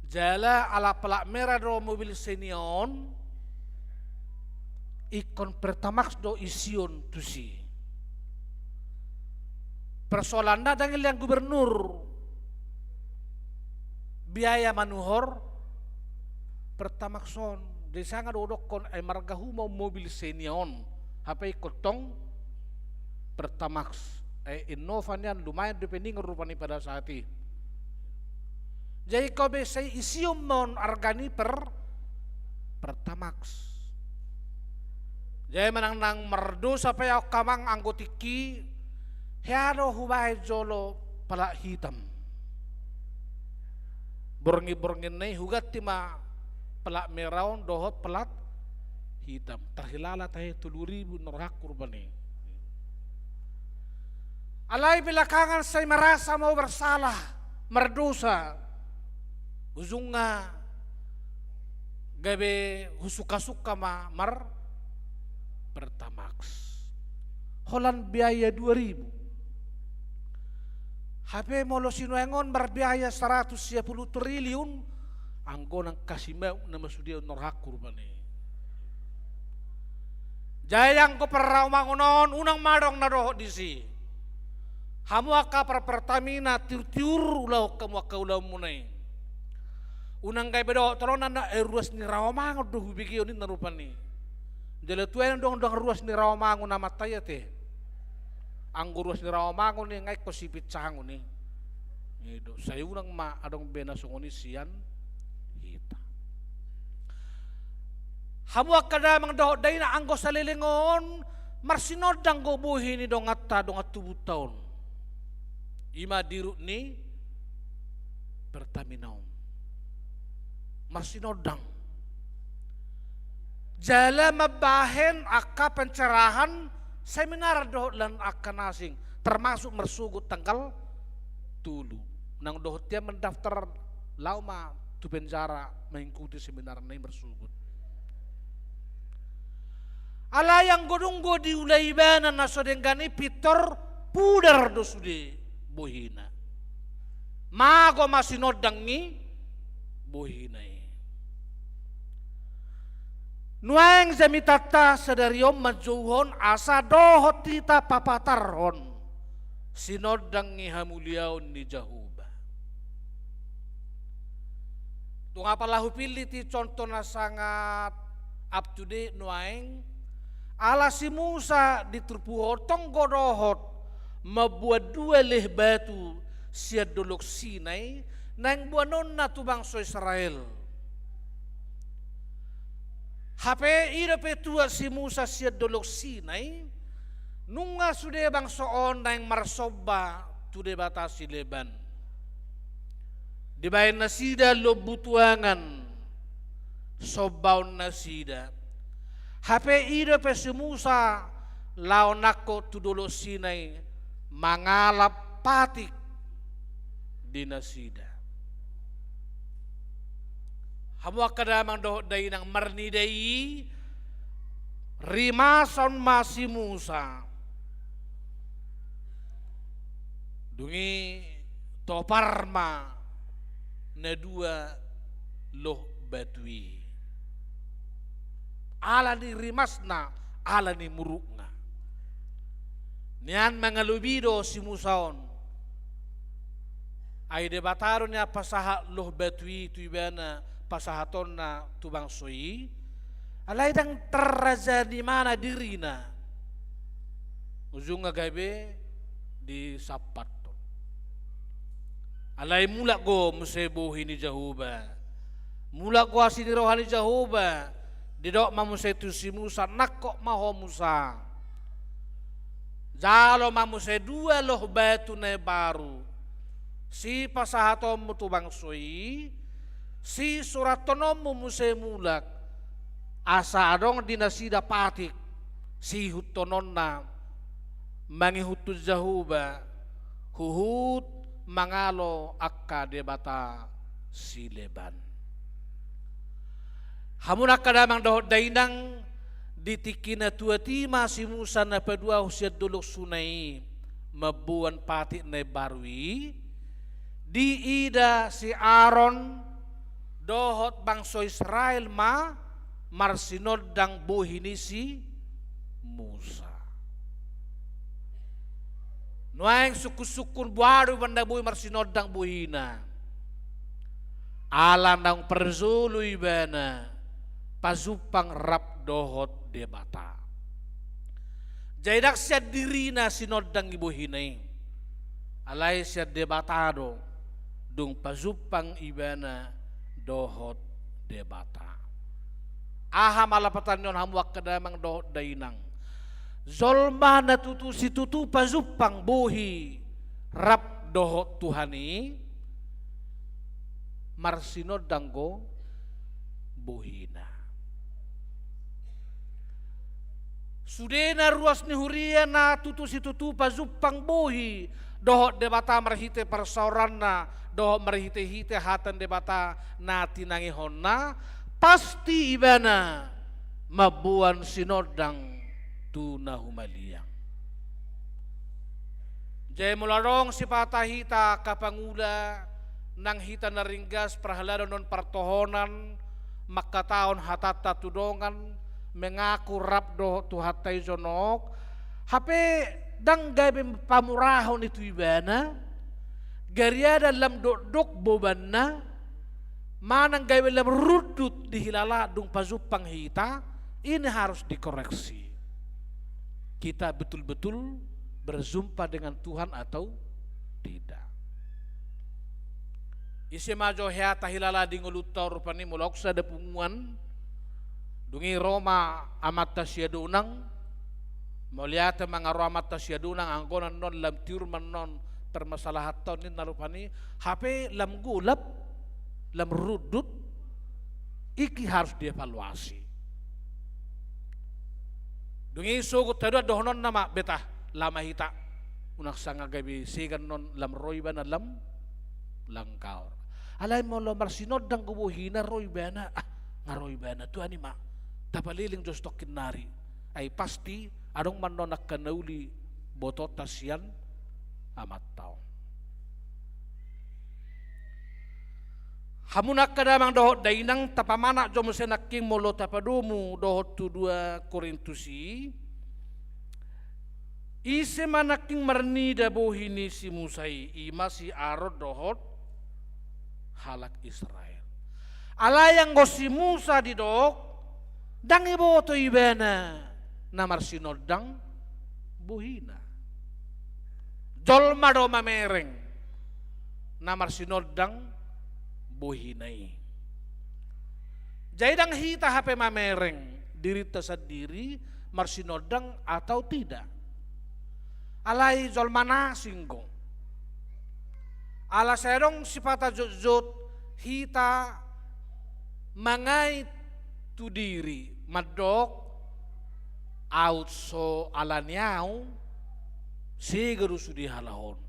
Jala ala plat merah do mobil Xenia on, ingkon Pertamax do ision tusi. Persoalanna ndang dilehon gubernur biaya manuhor Pertamax on. Jadi sanga do hudokkon, ai marga hu ma on mobil Xenia on, hape ingkon tong Pertamax. Eh, Innova nian, lumayan dope ningon rupani pada saat i. Jadi ingkon be sai ision ma on arga ni per, Pertamax. Jadi manang nang mardosa pe ahu amang anggo tingki, hea do hubaen jolo plat hitam. Borngin-borngin na i huganti ma plat merah on dohot plat hitam. Tarhilala tahe tolu ribu na rohangku rupani. Alai belakangan sai merasa mau bersalah, merdosa. Ujungna gabe husuka-suka ma mar Pertamax. Holan biaya dua ribu. Hape molo sinuaeng on marbiaya saratus sia pulu triliun, anggo nang kasi mauk nama sude on na rohangku rupani. Jadi anggo par Rawamangun on, unang ma adong na dohot disi. Hamu angka par Pertamina, tiur-tiur ulahon hamu angka ulaonmuna i. Unang gabe dohot tolona na, eh, ruas ni raomangon do hubegehon ninna rupani. Jala tuai ndang, ndang ruas ni raomangon amantai ate. Anggo ruas ni raomangon i nga ingkon sipinsangon i. I do, sai unang ma adong be na songon i sian hita. Hamu angka damang dohot dainang, anggo saleleng on marsinondang do bohi ni donganta, dongan tubunta on. I ma di rut ni Pertamina on. Marsinondang. Jala mambahen angka pencerahan seminar dohot lan angka na asing, termasuk marsogot tanggal tolu. Nang dohot ia mendaftar, laho ma tu penjara mengikuti seminar na i marsogot. Alai anggo dung do diula ibana na so denggan i, pintor pudar do sude bohina. Mago ma sinondang i bohina i. Nuaeng jamitanta sadari on manjouhon asa dohot hita papatarhon sinondang ni hamuliaon ni Jahowa. Tung apala hupillit i contoh na sangat up to date nuaeng, ala si Musa di turpuk on tong do dohot mamboan dua leh batu sian Dolok Sinai, naeng boanonna tu bangso Israel. Hape i dope tuat si Musa sian Dolok Sinai, nunga sude bangso on naeng marsomba tu debata sileban. Dibaen nasida lombu tuangan sombaon nasida. Hape i dope si Musa laho nangkok tu Dolok Sinai mangalap patik di nasida. Hamu angka damang dohot dainang, marnida i rimason ma si Musa. Dung i topar ma na dua loh batu i. Ala ni rimasna, ala ni murukna. Nian mangalobi do si Musa on. Ai Debata do nian pasahat loh batu i tu ibana, pasahatonna tu bangso i. Alai ndang tarraja ni ibana dirina. Ujungna gabe disampathon. Alai mulak do muse bohi ni Jahowa. Mulak do asi ni roha ni Jahowa. Didok ma muse tu si Musa, nangkok ma ho Musa. Jalo ma muse dua loh batu na imbaru. Sipasahatonmu tu bangso i, sisurathononmu muse mulak, asa adong di nasida patik siihuthononna mangihuthon Jahowa, huhut mangalo angka debata sileban. Hamu angka damang dohot dainang, di tingki na tuat i ma si Musa na paduahon sian Dolok Sinai mamboan patik na imbaru i, diida si Aron dohot bangso Israel ma marsinondang bohi ni si Musa. Nuaeng sungkun-sungkun boha do ibana boi marsinondang bohina. Ala naung parjolo ibana pajumpang rap dohot Debata. Jadi ndang sian dirina sinondang i bohina i. Alai sian Debata do, dung pajumpang ibana dohot Debata. Aha ma lapatan ni on hamu angka damang dohot dainang? Jolma na tutu situtu pajumpang bohi rap dohot Tuhan i, marsinondang do bohina. Sude na ruas ni huria na tutu situtu pajumpang bohi dohot Debata marhite parsaoranna dohot marhite-hite hata ni Debata na tinangihonna, pasti ibana mamboan sinondang tu na humaliang. Jadi molo adong sipata hita angka pangula, nang hita na ringgas parhalado on partohonan, mangkatahon hatanta tu dongan, mengaku rap dohot Tuhanta i jonok, hape ndang gabe pamurahon i tu ibana, gariada lam dokdok bobanna, manang gabe lam rundut dihilala dung pajumpang hita, ini harus dikoreksi. Kita betul-betul berjumpa dengan Tuhan atau tidak. Ise ma jo hea tahilala di ngolunta on rupani, molo ahu sada punguan, dung i ro ma amanta Siadonang, mauliate ma nga ro amanta Siadonang, anggo na annon lam tiur ma annon permasalahan ta on ninna rupani, hape lam golap, lam rundut, iki harus dievaluasi. Dung i sogot haduan dohononna ma, betah, lama hita. Unang sanga gabe sega annon lam ro ibana lam langkaor. Alai molo marsinondang do bohina ro ibana, ah, nga ro ibana, tuani ma. Tapaleleng jo satongkin nari. Ai pasti adong ma annon angka na uli botoonta sian amanta on. Hamu angka damang dohot dainang, tapamanat jo muse nangkin molo tapadomu dohot tu dua Korintus i. Ise ma nangkin marnida bohi ni si Musa i? I ma si Aron dohot halak Israel. Alai anggo si Musa didok, ndang iboto ibana na marsinondang bohina. Jolma do mamereng na marsinondang bohina i. Jadi ndang hita hape mamereng dirinta sandiri marsinondang atau tidak. Alai jolma na asing do. Ala sai adong sipata jotjot hita mangait tu diri, mandok, aut so ala ni ahu, sega do sude halak on.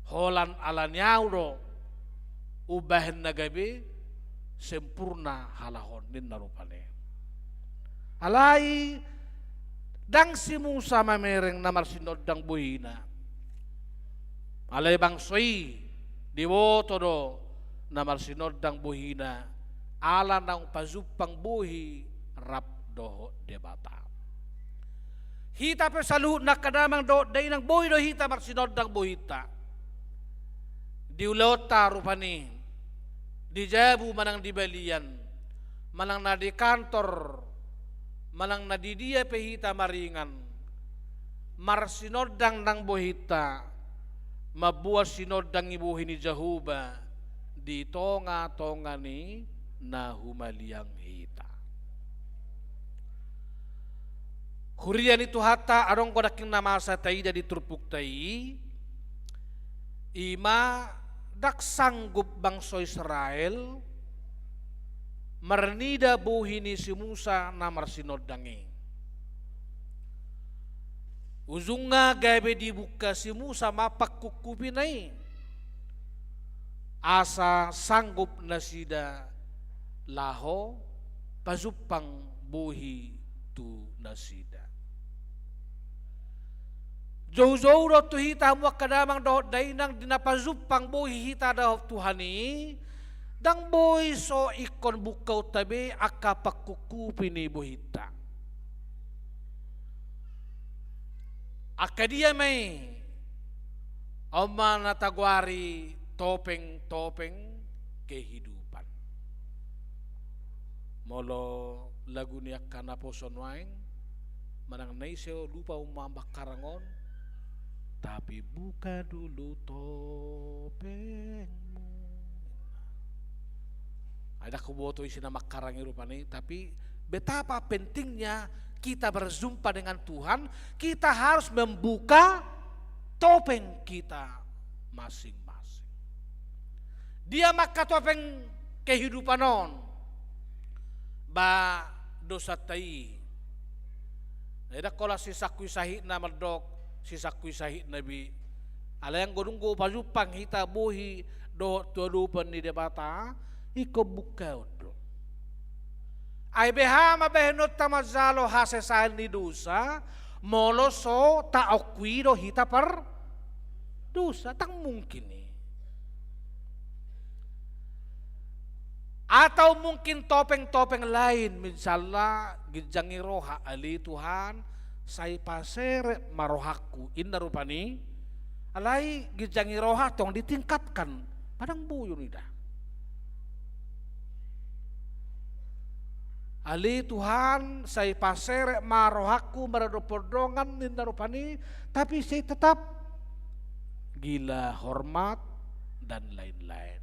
Holan ala ni ahu do umbahen na gabe sempurna halak on, ninna rupani. Alai ndang si Musa mamereng na marsinondang bohina. Alai bangso i diboto do na marsinondang bohina, ala naung pajumpang bohi rap dohot Debata. Hita pe saluhutna angka damang dohot dainang, boi do hita marsinondang bohinta. Di ulaonta rupani, di jabu manang di balian, manang na di kantor, manang na di dia pe hita maringan, marsinondang nang bohinta, mamboan sinondang i bohi ni Jahowa di tongatonga ni na humaliang hita. Huria ni Tuhanta, adong do nangkin na masa taida di turpukta i, i ma ndang sanggup bangso Israel marnida bohi ni si Musa na marsinondang i. Ujungna gabe dibungka si Musa ma pangkupkupina i, asa sanggup nasida laho pajumpang bohi tu nasida. Joujou do tu hita hamu angka damang dohot dainang, di na pajumpang bohi hita dohot Tuhan i, ndang boi so ingkon bungkaonta be angka pangkupkupi ni bohinta. Angka dia ma i? On ma na tagoari topeng-topeng kehidupan. Molo lagu ni angka naposo nuaeng, manang na ise, lupa au ma mangkarang on, tapi buka dulu topengmu. Ai ndang huboto ise na mangkarang i rupani, tapi betapa pentingnya kita berjumpa dengan Tuhan, kita harus membuka topeng kita masing-masing. Dia ma angka topeng kehidupan on? Ba dosanta i. Ndang holan sisangkui sahitna mandok, sisangkui sahitna be. Alai anggo dung do pajumpang hita bohi dohot tu adopan ni Debata, ingkon bungkaon do. Ai beha ma bahenonta manjalo hasesaan ni dosa, molo so taakui do hita pardosa, ndang mungkin i. Atau mungkin topeng-topeng lain, misalna ginjang ni roha, ale Tuhan, sai paseret ma rohangku, inna rupani. Alai ginjang ni roha tong ditingkatkan, Padang buyu ninna. Ale Tuhan, sai paseret ma rohangku maradophon dongan ninna rupani, tapi sai tetap gila hormat dan lain-lain.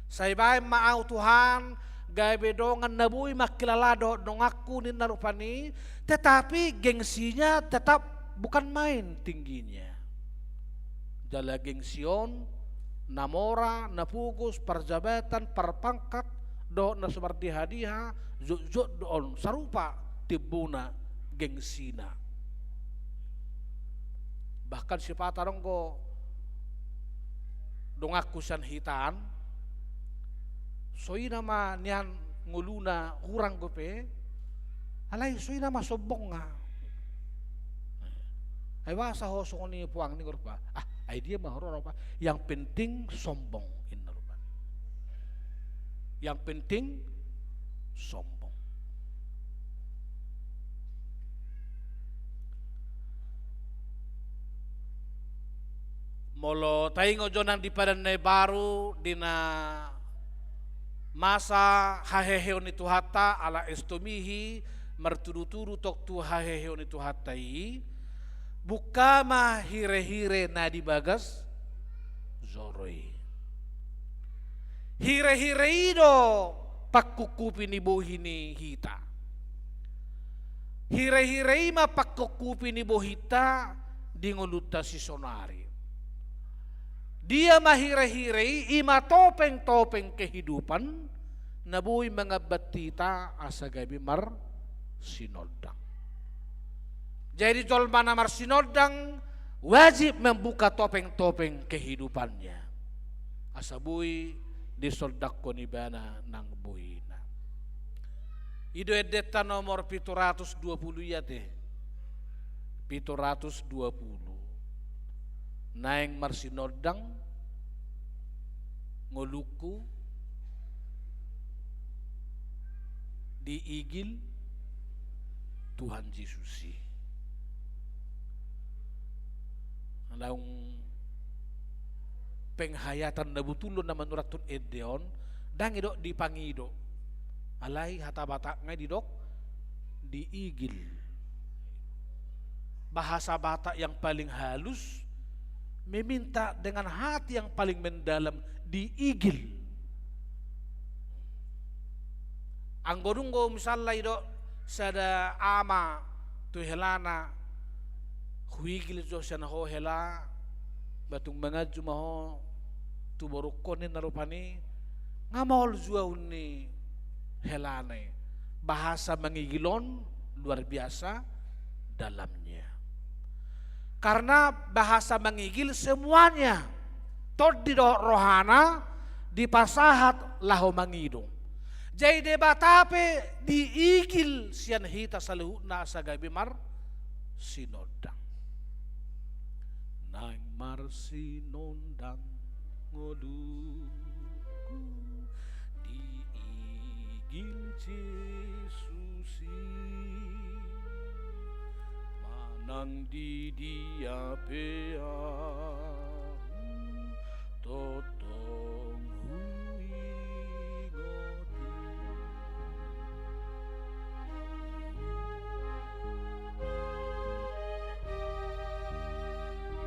Sai baen ma au Tuhan, gabe dongan na boi mangkilala dohot donganku ninna rupani, tetapi gengsinya tetap bukan main tingginya. Jala gengsi on, na mora, na pogos, parjabatan, parpangkat, dohot na so mardiha-diha, jotjot do on, sarupa timbuna gengsina. Bahkan sipata adong do donganku sian hita an, so i nama nian ngoluna hurang dope, alai so i nama sombongna. Ai boasa ho songon i puang ni rupa. Ah, ai dia ma ho ro rupa. Yang penting sombong ninna rupa. Yang penting sombong. Molo taingot jo nang di Padan na Imbaru di na masa haheheon ni Tuhanta, ala estomihi, martudu-tudu tong tu haheheon ni Tuhanta i, bungka ma hire-hire na di bagas joro i. Hire-hire i do pangkungkupi ni bohi ni hita. Hire-hire i ma pangkungkupi ni bohinta di ngolunta sisaonari. Dia ma hire-hire i, i ma topeng-topeng kehidupan na boi mangambat hita asa gabe marsinondang. Jadi jolma na marsinondang wajib membuka topeng-topeng kehidupannya. Asa boi disondangkon ibana nang bohina. I do endenta nomor pitu ratus dua pulu i ate. Pitu ratus dua pulu. Naeng marsinondang ngolungku di igil Tuhan Jesus i. Naung penghayatan na botul do na manurathon ende on, ndang didok dipangido. Alai hata Batakna i didok diigil. Bahasa Batak yang paling halus, meminta dengan hati yang paling mendalam, diigil. Anggo dung do misalna didok sada ama tu helana, huigil jo sian ho hela, ba tung manganju ma ho tu borungkon ninna rupani, nga maol juaon ni helana i. Bahasa mangigil on luar biasa dalamnya. Karena bahasa mangigil semuanya, tondi dohot rohana dipasahat laho mangido. Jadi Debata pe diigil sian hita saluhutna asa gabe marsinondang. Naeng marsinondang ngolungku diigil Jesus i, manang di dia pe ahu tongtong huingot i.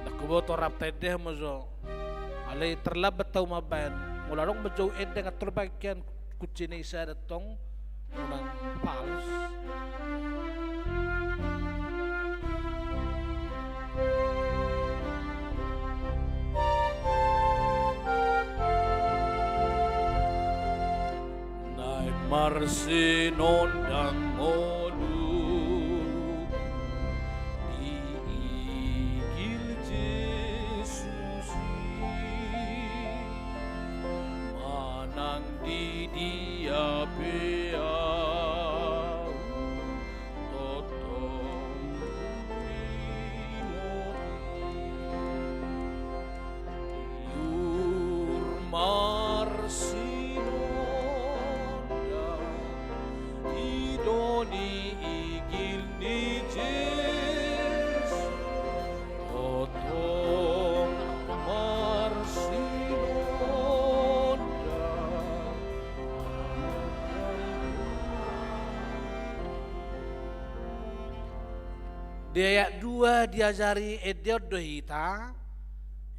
Ndang huboto rap taendehon ma jo. Alai terlambat ahu mambaen. Molo adong ma jo ende nga tolbagian kunci na i sada tong, unang pals. Naeng marsinondang ngolu diigil Jesus i, manang di dia pe ahu tongtong huingot i. Iur marsinondang i do ni igil ni Jesus. Tongtong marsinondang Di ayat dua diajari ende on do hita,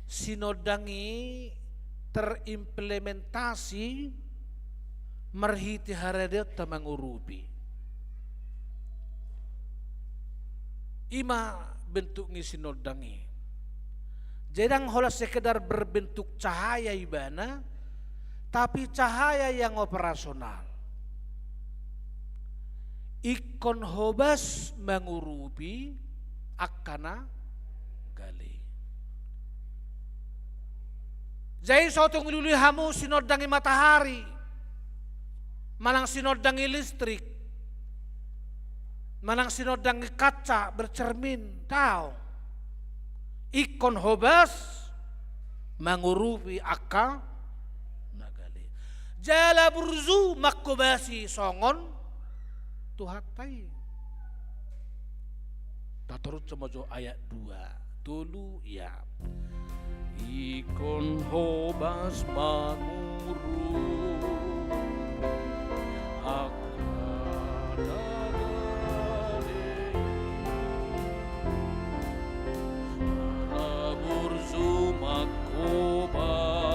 sinondang i terimplementasi marhite haradeonta mangurupi. I ma bentuk ni sinondang i. Jadi ndang holan sekedar berbentuk cahaya ibana, tapi cahaya yang operasional. Ingkon hobas mangurupi angka na gale. Jadi so tung dilului hamu sinondang ni matahari, manang sinondang ni listrik, manang sinondang ni kaca bercermin, daong. Ingkon hobas mangurupi angka na gale. Jala burju manghobasi songon Tuhanta i. Tatorus ma jo ayat dua, tolu, ya. Ingkon hobas mangurupi angka na gale. Jala burju manghobas.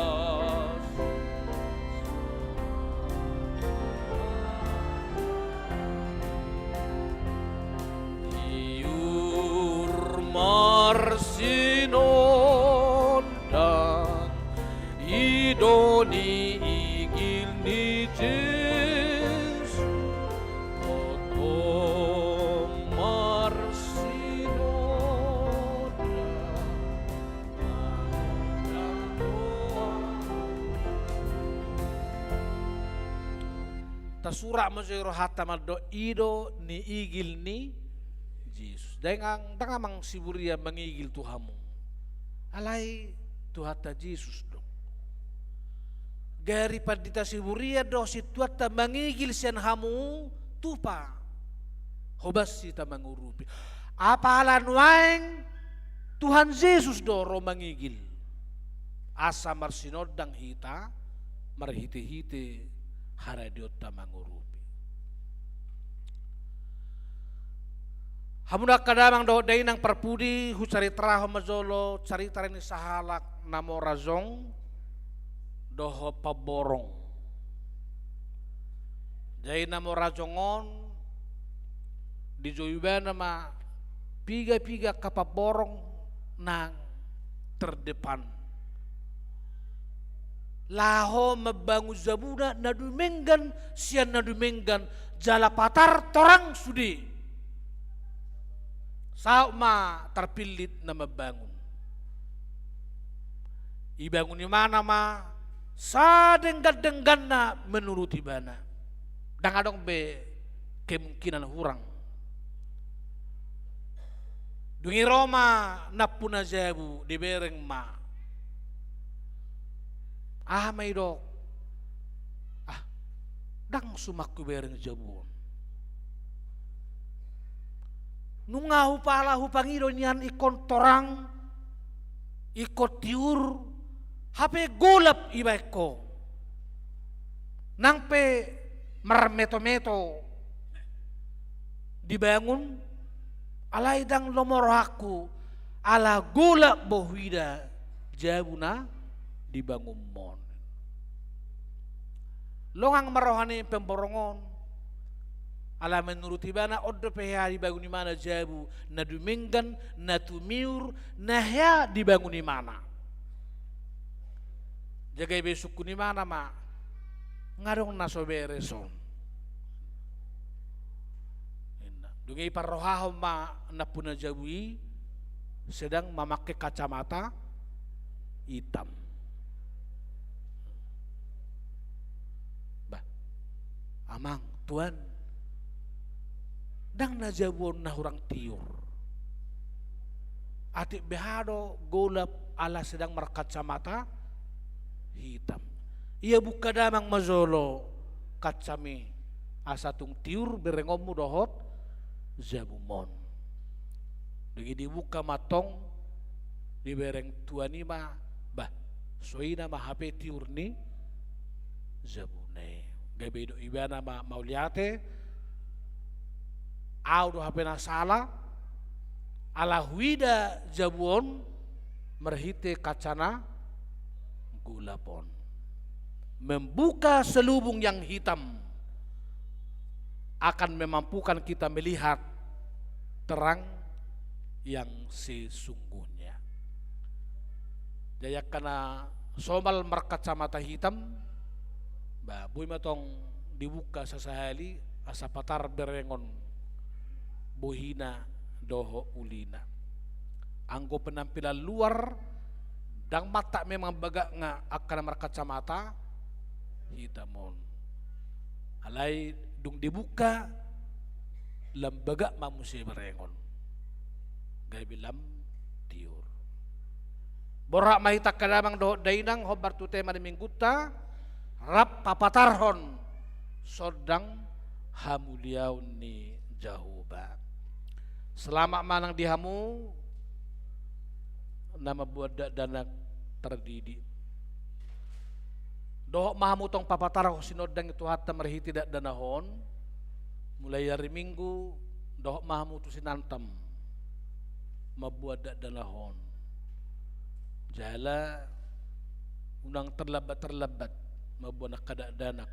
Tiur marsinondang, i do ni igil ni Jesus. Tongtong marsinondang. Tasurat ma jo i rohanta mandok i do ni igil ni Jesus. Ndang, ndang amang Siburian mangigil tu hamu. Alai Tuhanta Jesus do. Gari pandita Siburian do sintuanta mangigil sian hamu tupa. Hobas hita mangurupi. Apala nuaeng Tuhan Jesus do ro mangigil. Asa marsinondang hita marhite-hite haradeonta mangurupi. Hamu angka damang dohot dainang parpudi, husaritrahon ma jolo carita ni sahalak na mora jong dohot pamborong. Jadi na mora jong on dijou ibana ma piga-piga angka pamborong nang terdepan laho mambangun jabuna na dumenggan sian na dumenggan, jala patar torang sude. Saut ma tarpillit na mambangun. Ibangun ibana ma sadenggan-dengganna menurut ibana. Ndang adong be kemungkinan hurang. Dung i ro ma nampu na jabu, dibereng ma. Aha ma idok? Ah, ndang suman hubereng jabu on. Nunga hupala hupangido nian ingkon torang, ingkon tiur, hape golap ibaen ho. Nang pe marmeto-meto dibangun, alai ndang lomo rohangku, ala golap do huida jabu na dibangunmon. Longang ma roha ni pamborong on, ala menurut ibana on dope hea dibangun ibana jabu na dumenggan, na tumiur, na hea dibangun ibana. Jaga iba isungkun ibana ma, nga adong na so beres on. Ninna. Dung i parrohahon ma nampu na jabu i sedang mamangke kacamata itam. Bah, amang, tuan, ndang na jabu on na hurang tiur. Atik beha do golap ala sedang markacamata hitam. Ia buka damang ma jolo kacami asa tung tiur berengonmu dohot jabumon. Dung i dibuka ma tong, dibereng tuan i ma, bah, songon i nama hape tiur ni jabuna i. Gabe didok ibana ma, mauliate, au do hape na sala, Ala huida jabu on marhite kaca na golap on. Membuka selubung yang hitam akan memampukan kita melihat terang yang sesungguhnya. Jadi angka na somal markacamata hitam, ba, boi ma tong dibuka sasahali asa patar berengon bohina dohot ulina. Anggo penampilan luar, ndang mantak memang bagak nga angka na markacamata hitam on. Alai dung dibuka, lam bagak ma muse berengon. Gabe lam tiur. Borhat ma hita angka damang dohot dainang, hombar tu tema ni minggunta, rap papatarhon sondang hamuliaon ni Jahowa. Selamat ma nang di hamu na mamboan dakdanak tardidi. Dohot ma hamu tong papatarhon sinondang ni Tuhanta marhite dakdanak on, mulai ari Minggu, dohot ma hamu tusi nantam mamboan dakdanak on. Jala unang terlambat-terlambat mamboan angka dakdanak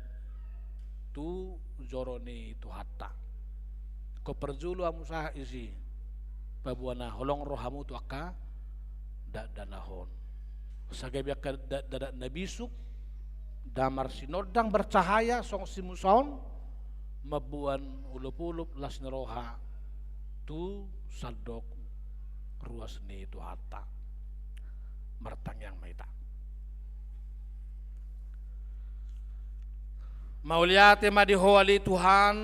tu joro ni Tuhanta. Ingkon parjolo hamu sahat disi paboa na holong rohamu tu angka dakdanak on. Asa gabe angka dakdanak na bisuk, damar sinondang bercahaya songon simusa on, mamboan olop-olop las ni roha tu sandok ruas ni Tuhanta. Martangiang ma hita. Mauliate ma di Ho ale Tuhan,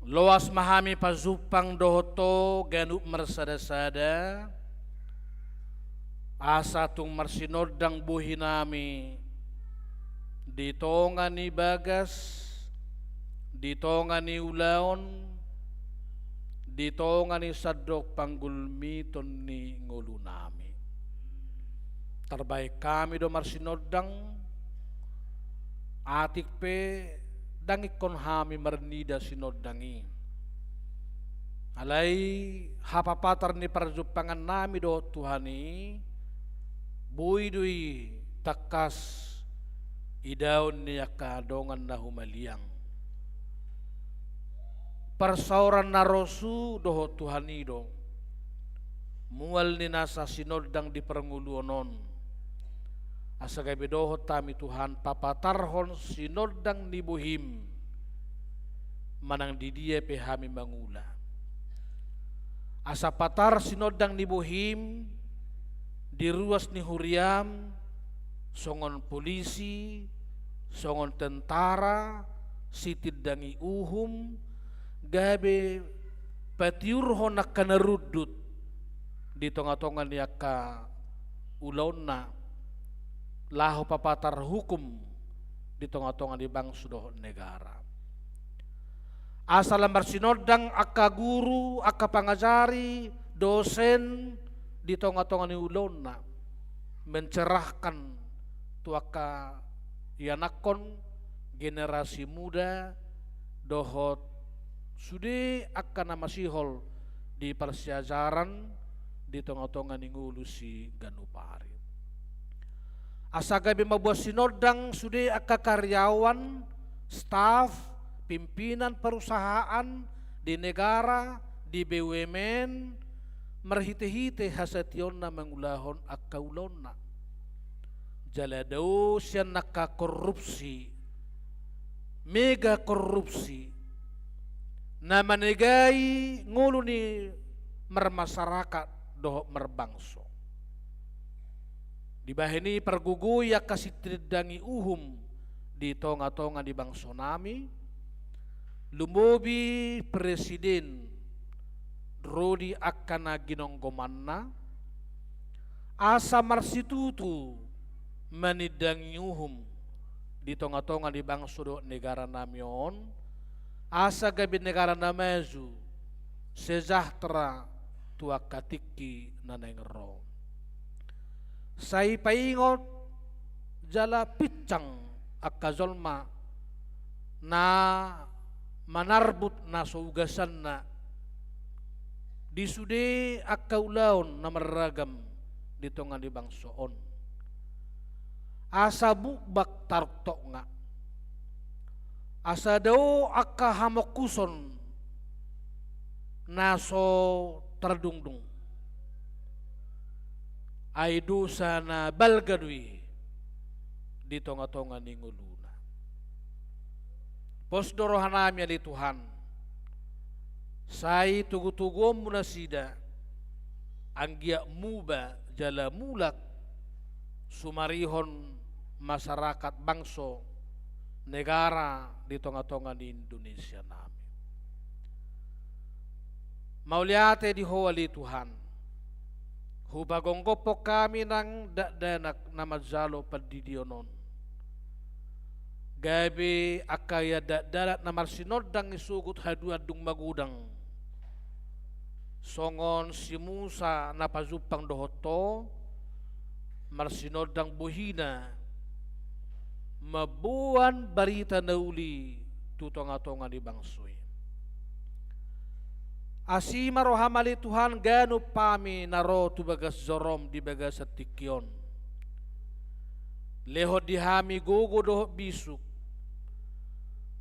loas ma hami pajumpang dohot Ho ganup marsada-sada, asa tung marsinondang bohinami di tonga ni bagas, di tonga ni ulaon, di tonga ni sandok panggulmiton ni ngolunami. Tarbahen hami do marsinondang, atik pe ndang ingkon hami marnida sinondang i. Alai hapapatar ni parjumpangannami dohot Tuhan i, boi do i tangkas idaon ni angka dongan na humaliang. Parsaoran na rosu dohot Tuhan i do mual ni nasa sinondang di parngoluon on. Asa gabe dohot hami Tuhan papatarhon sinondang ni bohim manang di dia pe hami mangula. Asa patar sinondang ni bohim di ruas ni huriam, songon polisi, songon tentara, sitindangi uhum, gabe patiurhon angka na rundut di tonga-tonga ni angka ulaonna, laho papatar hukum di tonga-tonga ni bangso dohot negara. Asa lam marsinondang angka guru, angka pangajari, dosen di tonga-tonga ni ulaonna, mencerahkan tu angka ianakhon, generasi muda, dohot sude angka na masihol di parsiajaran di tonga-tonga ni ngolu siganup ari. Asa gabe mamboan sinondang sude angka karyawan, staf, pimpinan perusahaan di negara, di B U M N, marhite-hite hasatiaonna mangulahon angka ulaonna. Jala dao sian angka korupsi, mega korupsi, na manegai ngolu ni marmasyarakat dohot marbangso. Dibahen i pargogoi angka sitindangi uhum di tonga-tonga ni bangsonami, lumobi presiden ro di angka na ginonggomanna, asa marsitutu manindangi uhum di tonga-tonga ni bangso dohot negaranami on, asa gabe negara na maju, sejahtera tu angka tingki na naeng ro. Sai paingot jala pinsang angka jolma na manarbut na so ugasanna Di sude angka ulaon na marragam di tonga ni bangso on, asa bukbak tarungtokna, asa dao angka hamongkuson na so tardungdung. Ai dosa na balga do i di tonga-tonga ni ngoluna. Pos do rohanami ale Tuhan, sai togu-toguonmu nasida, anggiat muba jala mulak sumarihon masyarakat bangso negara di tonga-tonga ni Indonesia nami. Mauliate di Ho ale Tuhan, hupagomgophon hami nang dakdanak na manjalo pandidion on. Gabe angka ia dakdanak na marsinondang i sogot haduan dung magodang, songon si Musa na pajumpang dohot Ho, marsinondang bohina, mamboan barita na uli tu tonga-tonga ni bangso i. Asi ma roham ale Tuhan ganup hami na ro tu bagas jorom di bagasan tingki on. Lehon di hami gogo dohot bisuk,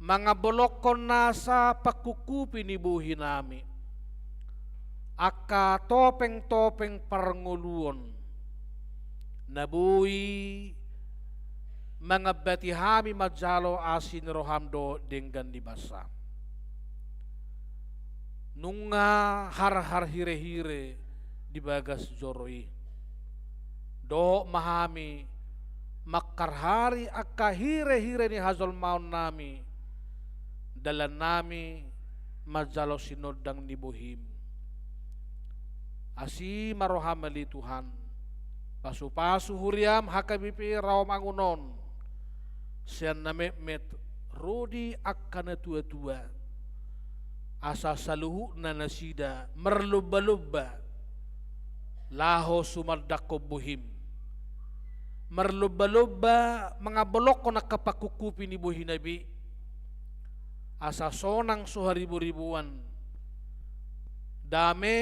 mangambolongkon nasa pangkungkupi ni bohinami angka topeng-topeng parngoluon na boi mangambati hami manjalo asi ni roham dohot denggan ni basam. Nunga harhar hire-hire di bagas joro i. Dohot ma hami mangharhari angka hire-hire ni hajolmaonnami, dalannami manjalo sinondang ni bohim. Asi ma roham ale Tuhan, pasu-pasu huriam H K B P Rawamangun on, sian na metmet ro di angka na tua-tua, asa saluhutna nasida marlomba-lomba laho sumandangkon bohim, marlomba-lomba mangambolongkon angka pangkungkupi ni bohina be, asa sonang so haribo-riboan, dame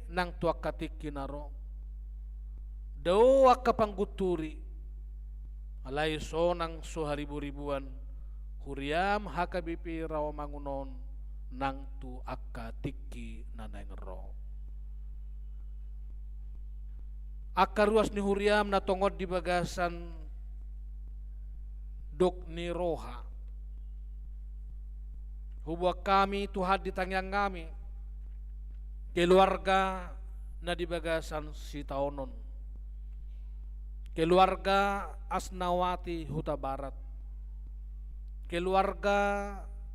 nang tu angka tingki na ro. Dao angka panggunturi, alai sonang so haribo-riboan huriam H K B P Rawamangun on nang tu angka tingki na naeng ro. Angka ruas ni huriam na tongon di bagasan dok ni roha, huboan hami Tuhan di tangiangnami keluarga na di bagasan Sitaonon, keluarga Asnawati Hutabarat, keluarga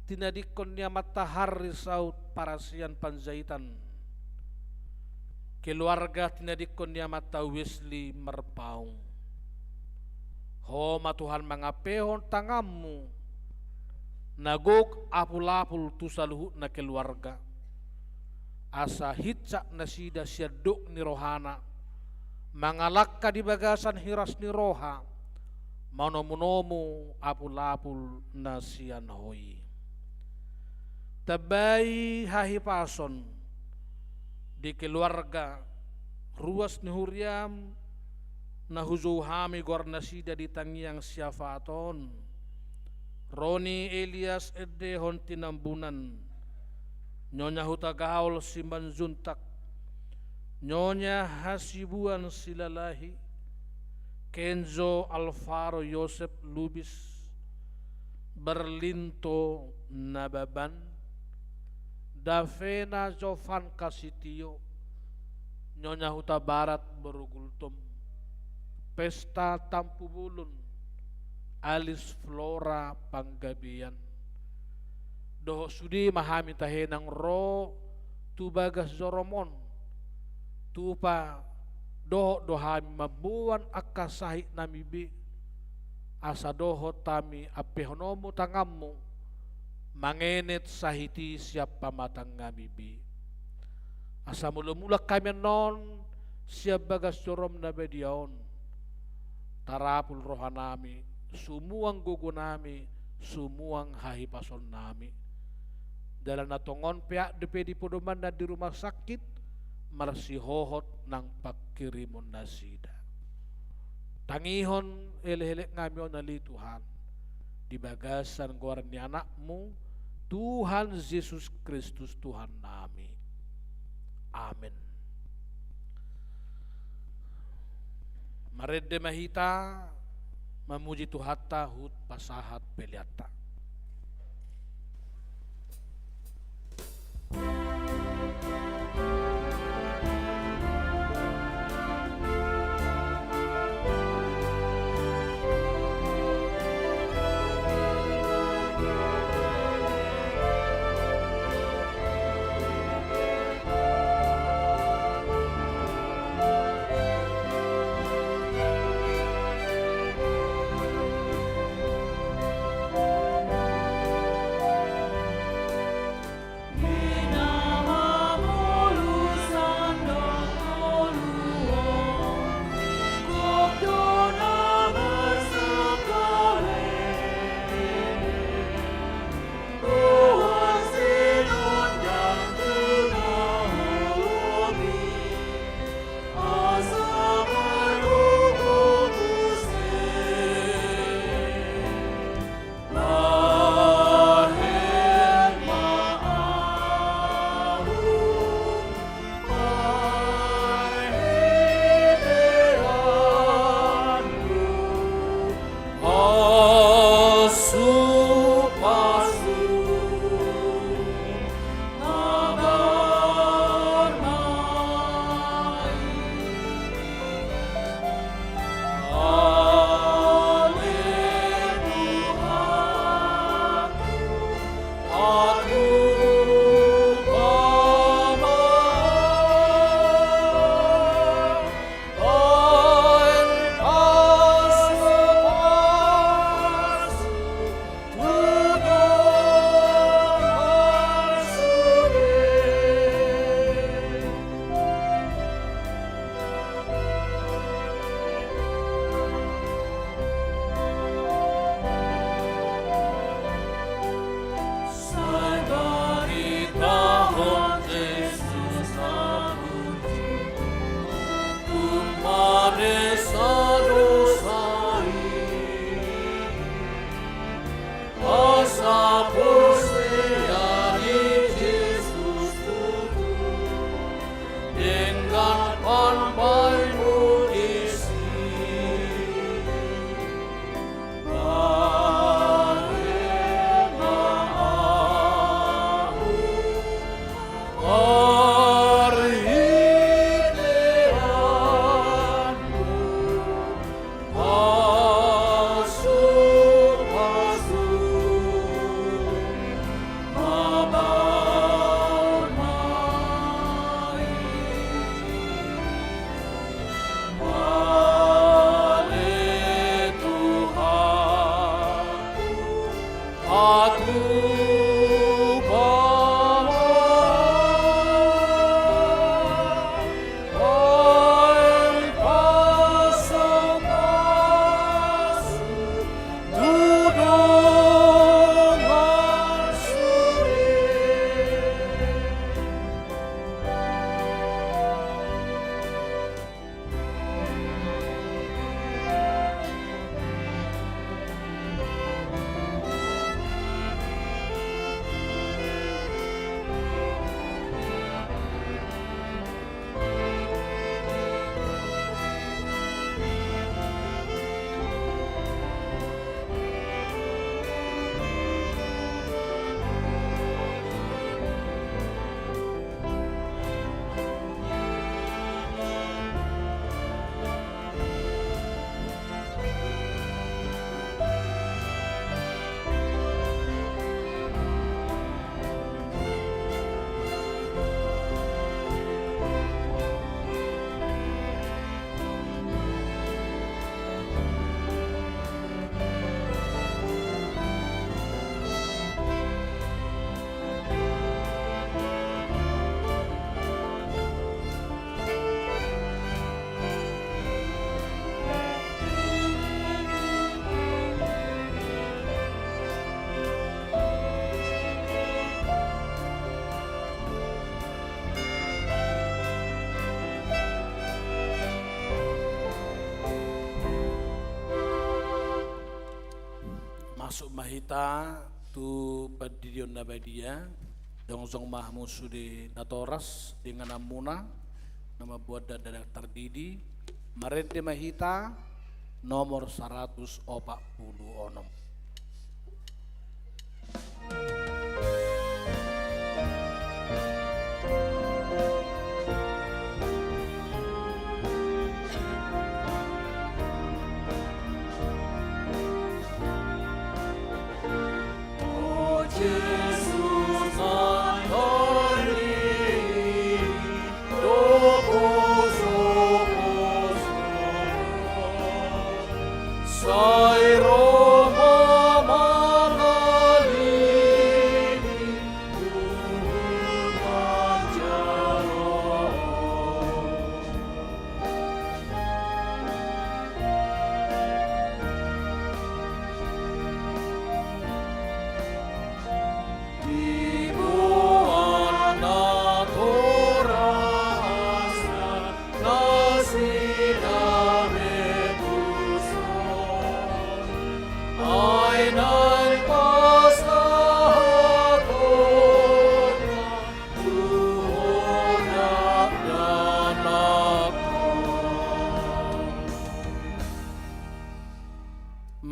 tinadingkon ni amanta Harry saut Parasian Panjaitan, keluarga tinadingkon ni amanta Wesley Marpaung. Ho ma Tuhan mangampehon tanganmu na gok apul-apul tu saluhutna keluarga, asa hinsat nasida sian dok ni rohana, mangalangka di bagasan hiras ni roha, manomu-nomu apul-apul na sian Ho i. Tambai hahipason di keluarga ruas ni huriam na hujou hami goarnasida di tangiang siafaton, Roni Elias Endehon Tinambunan, Nyonya Hutagaol Simanjuntak, Nyonya Hasibuan Silalahi, Kenzo Alvaro Yosep Lubis, Berlinto Nababan, Davena Jovan Kasitio, Nyonya Hutabarat Boru Gultom, Pesta Tampubolon, Alis Flora Panggabean. Dohot sude ma hami tahe naung ro tu bagas jorom on. Tupa dohot do hami mamboan angka sahitnami be, asa dohot hami ampehononmu tanganmu mangenet sahit i sian pamatangnami be. Asa molo mulak hami annon sian bagas jorom na badia on, tarapul rohanami, sumuang gogonami, sumuang hahipasonnami. Jala na tongon peak dope di podomanna di rumah sakit, marsihohot nang pangkirimon nasida. Tangihon elek-elek nami on ale Tuhan, di bagasan goar ni Anakmu, Tuhan Jesus Kristus Tuhan nami. Amen. Marende ma hita mamuji Tuhanta huhut pasahat peleanta. Masuk ma hita tu pandidion na badia. Jongjong ma hamu sude natoras di ingananmuna na mambuat dakdanak tardidi. Marende ma hita nomor saratus opat pulu onom.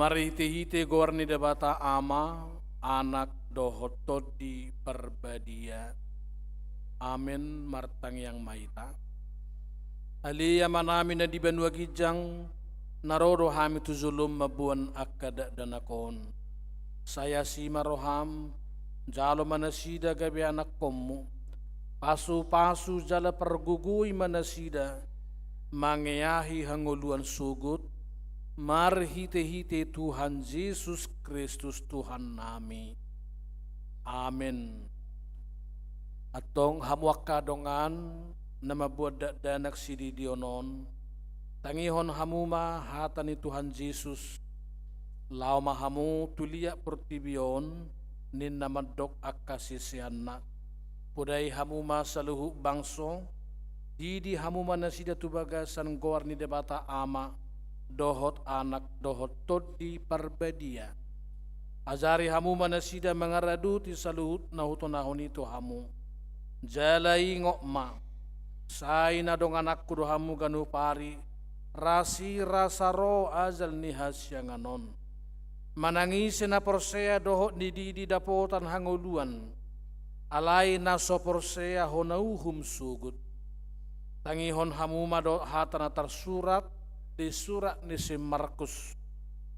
Marhite-hite goar ni Debata Ama, Anak, dohot Tondi Parbadia. Amen. Martangiang ma hita. Ale Amanami na di banua ginjang, na ro do hami tu jolom mamboan angka dakdanak on. Sai asi ma roham, jalo ma nasida gabe anakkonmu. Pasu-pasu jala pargogoi ma nasida mangeahi hangoluan sogot, marhite-hite Tuhan Jesus Kristus Tuhannami. Amen. Antong hamu angka dongan na mamboan dakdanak sididion on, tangihon hamu ma hata ni Tuhan Jesus. Laho ma hamu tu liat portibi on, ninna mandok angka siseanna. Podai hamu ma saluhut bangso, didi hamu ma nasida tu bagasan goar ni Debata Ama, dohot Anak, dohot Tondi Parbadia. Ajari hamu ma nasida mangaradoti saluhut na hutonahon i tu hamu. Jala ingot ma, sai na dongananku do hamu ganup ari, rasirasa ro ajal ni hasiangan on. Manang ise na porsea dohot na didi dapotan hangoluan, alai na so porsea hona uhum sogot. Tangihon hamu ma dohot hata na tarsurat di surat ni si Markus.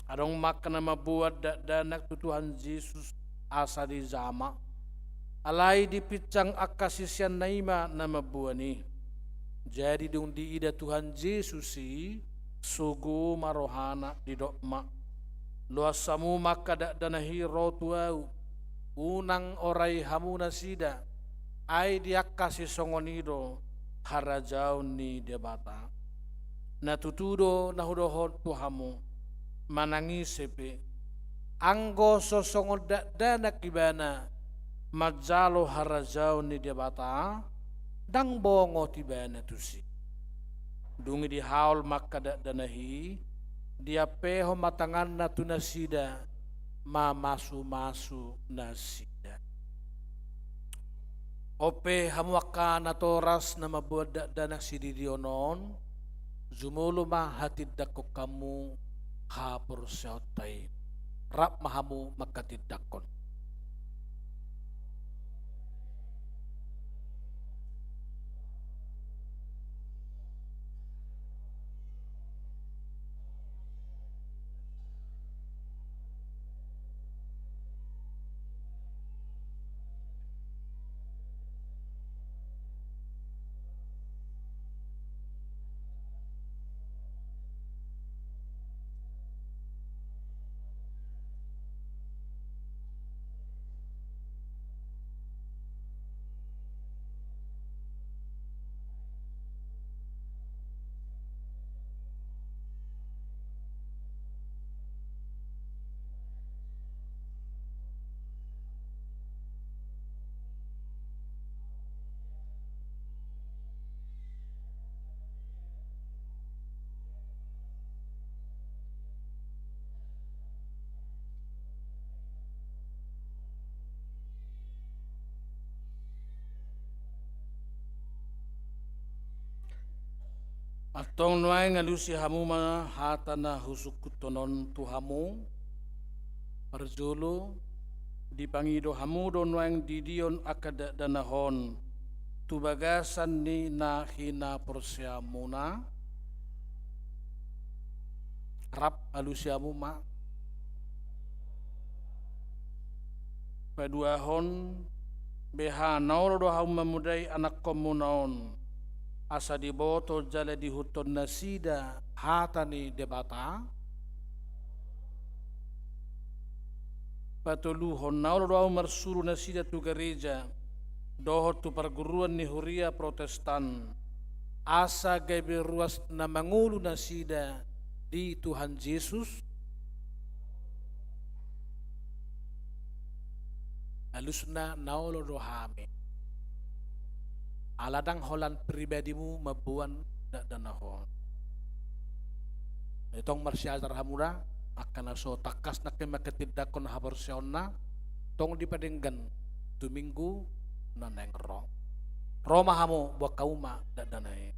Adong ma angka na mamboan dakdanak tu Tuhan Jesus asa dijama. Alai dipinsang angka siseanna i ma na mamboan i. Jadi dung diida Tuhan Jesus i, sogo ma rohana, didok ma: Loas hamu ma angka dakdanak i ro tu ahu, unang orai hamu nasida, ai di angka sisongon i do harajaon ni Debata. Na tutu do na hudokhon tu hamu, manang ise pe, anggo so songon dakdanak ibana manjalo harajaon ni Debata, ndang bongot ibana tusi. Dung i dihaol ma angka dakdanak i, diampehon ma tanganna tu nasida, mamasumasu nasida. On pe hamu angka natoras na mamboan dakdanak sididion on, jumolo ma hatindangkon hamu haporseaonta i. Rap ma hamu manghatindangkon. Antong nuaeng alusi hamu ma hata na husungkunhon on tu hamu. Parjolo, dipangido hamu do nuaeng didion angka dakdanak on tu bagasan ni na hinaporseaonmuna? Rap alusi hamu ma. Paduahon, beha na olo do hamu mamodai anakkonmuna on, asa diboto jala diihuthon nasida hata ni Debata? Patoluhon, na olo do hamu marsuru nasida tu gareja dohot tu parguruan ni huria Protestan, asa gabe ruas na mangolu nasida di Tuhan Jesus? Alusna, na olo do hami. Ala ndang holan pribadimu mamboan dakdanak on. Jadi tong marsiajar hamu da, angka na so tangkas nangkin manghatindanghon haporseaonna, tong dipadenggan tu minggu na naeng ro. Ro ma hamu, boan hamu ma dakdanak i.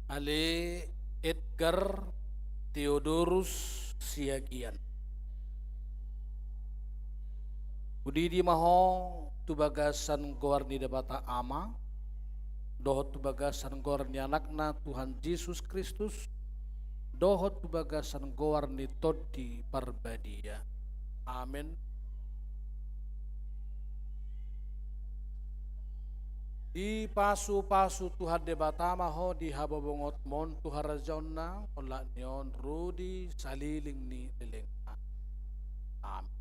Ale Edgar Theodorus Siagian. Hudidi ma ho tu bagasan goar ni Debata Ama, dohot tu bagasan goar ni Anakna Tuhan Jesus Kristus, dohot tu bagasan goar ni Tondi Parbadia. Amen. Dipasupasu Tuhan Debata ma ho di habobongonmon tu harajaonna, olat ni on ro di salelenglelengna. Amen.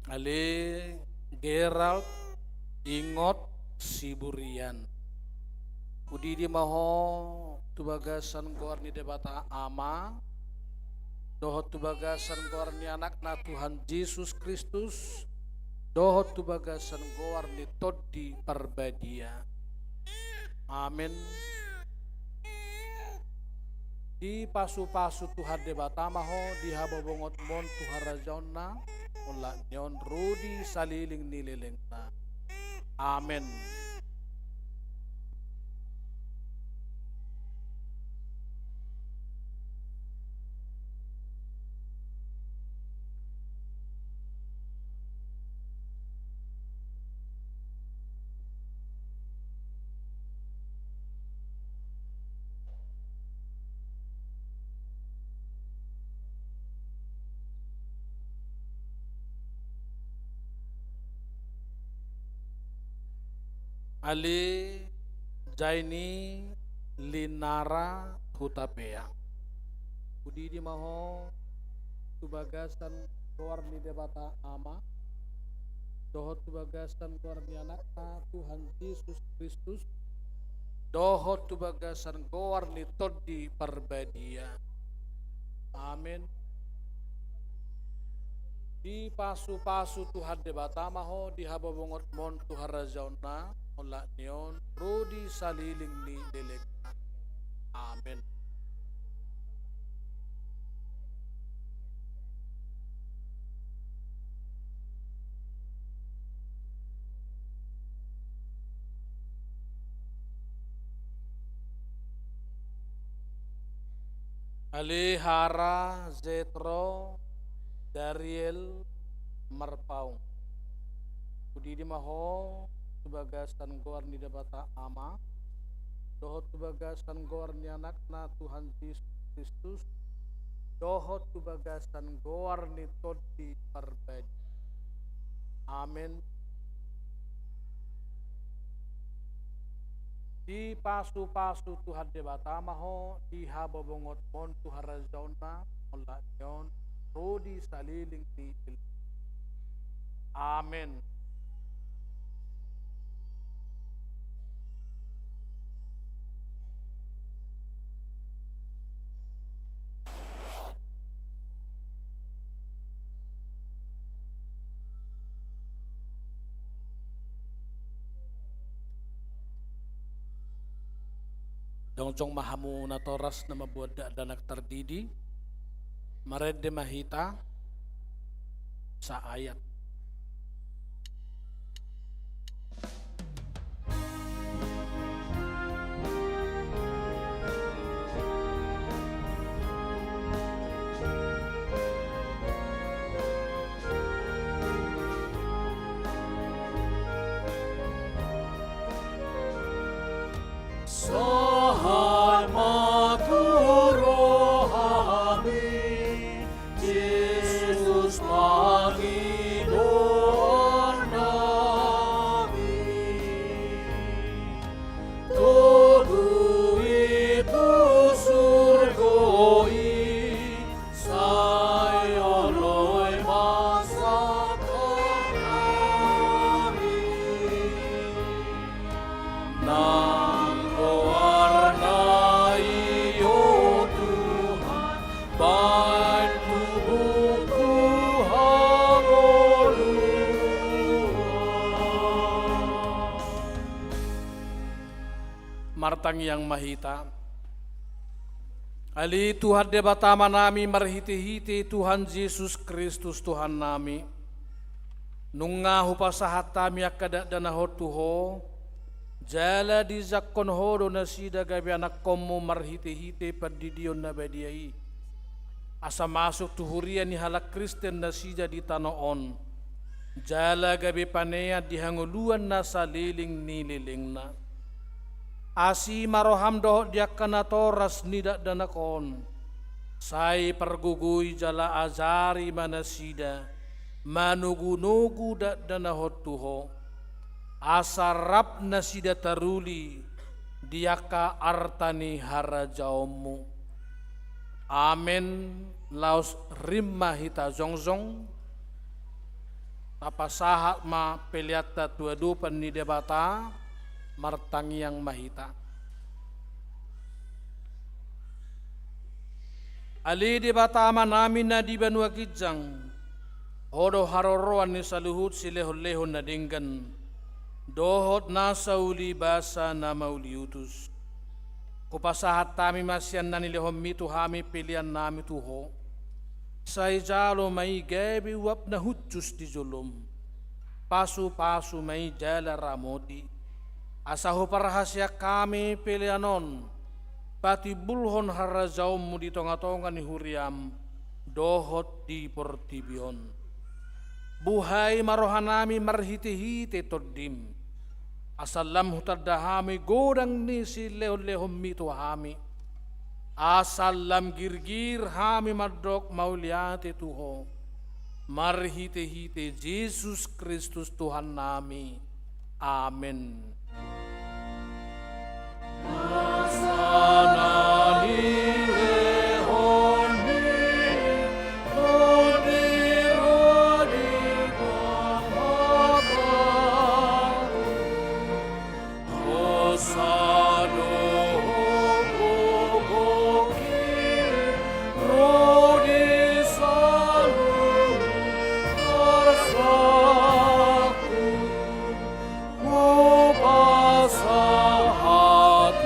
Ale Gerald Ingot Siburian. Hudidi ma ho tu bagasan goar ni Debata Ama, dohot tu bagasan goar ni Anakna Tuhan Jesus Kristus, dohot tu bagasan goar ni Tondi Parbadia. Amen. Dipasupasu Tuhan Debata ma ho di habobongonmon tu harajaonna, olat ni on ro di salelenglelengna. Amen. Ale Jaini Linara Hutapea. Hudidi ma ho tu bagasan goar ni Debata Ama, dohot tu bagasan goar ni Anakna Tuhan Jesus Kristus, dohot tu bagasan goar ni Tondi Parbadia. Amen. Dipasupasu Tuhan Debata ma ho di habobongonmon tu harajaonna, olat ni on ro di salelenglelengna. Amen. Ale Hara Jetro Dariel Marpaung. Hudidi ma ho tu bagasan goar ni Debata Ama, dohot tu bagasan goar ni Anakna Tuhan Jesus Kristus, dohot tu bagasan goar ni Tondi Parbadia. Amen. Dipasupasu Tuhan Debata ma ho di habobongonmon tu harajaonna, olat ni on, ro di saleleng ni leleng. Amen. Jongjong ma hamu natoras na mamboan dakdanak tardidi. Marende ma hita saayat. Sahat ma tu rohami, Jesus, pangidoan nami. Togu i tu surgo i, sai olo i ma sahat nami. Nang goarna i, o Tuhan, baen tu buku hangoluan. Martangiang ma hita. Ale Tuhan Debata Amanami, marhitehite Tuhan Jesus Kristus Tuhannami, nunga hupasahat hami angka dakdanak on tu Ho, jala dijangkon Ho do nasida gabe anakkonmu marhitehite pandidion na badia i, asa masuk tu huria ni halak Kristen nasida di tano on, jala gabe panean di hangoluan na saleleng ni lelengna. Asi ma roham dohot di angka natoras ni dakdanak on. Sai pargogoi jala ajari ma nasida manogunogu dakdanak on tu Ho, asa rap nasida taruli di angka arta ni harajaonmu. Amen. Laos rap ma hita jongjong. Tapasahat ma peleanta tu adopan ni Debata, martangiang ma hita. Ale Debata Amanami na di banua ginjang, Ho do haroroan ni saluhut silehonlehon na denggan dohot nasa uli basa na mauliutus. Hupasahat hami ma sian na nilehonmi tu hami peleannami tu Ho. Sai jalo ma i gabe uap na hushus di jolom. Pasupasu ma i jala ramoti, asa huparhaseang hami pelean on patimbulhon harajaonmu di tongatonga ni huriam dohot di portibi on. Buhai ma rohanami marhitehite Tondim, asa lam hutanda hami godang ni silehonlehonmi tu hami, asa lam girgir hami mandok mauliate tu Ho, marhitehite Jesus Kristus Tuhannami. Amen. Hupasahat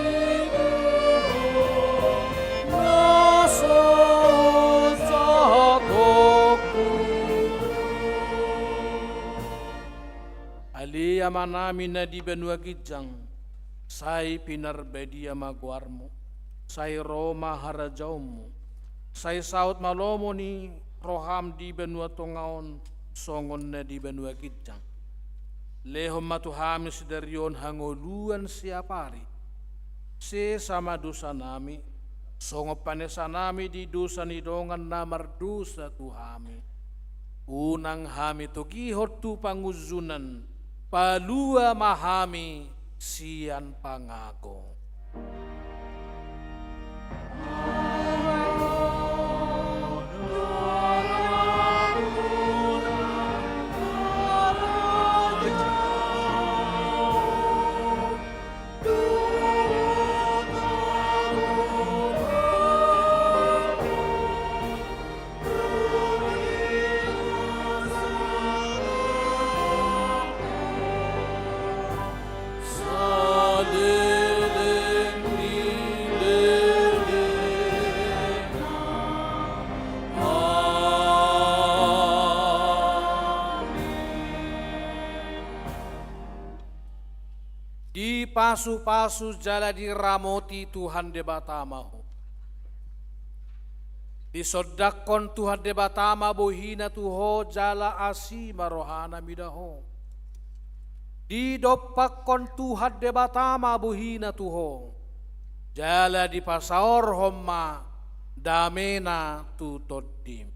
i tu Ho, na so hujahahononku. Ale Amanami na di banua ginjang, sai pinarbadia ma goarmu, sai ro ma harajaonmu, sai saut ma lomo ni roham di banua tonga on songon na di banua ginjang. Lehon ma tu hami sadari on hangoluan siapari. Sesa ma dosanami, songon panesanami di dosa ni dongan na mardosa tu hami. Unang hami togihon tu pangunjunan, palua ma hami sian pangago. Dipasupasu jala diramoti Tuhan Debata ma ho. Disondangkon Tuhan Debata ma bohina tu ho jala asi ma rohana mida ho. Didompakkon Tuhan Debata ma bohina tu ho, jala dipasaorhon ma damena tu tondim.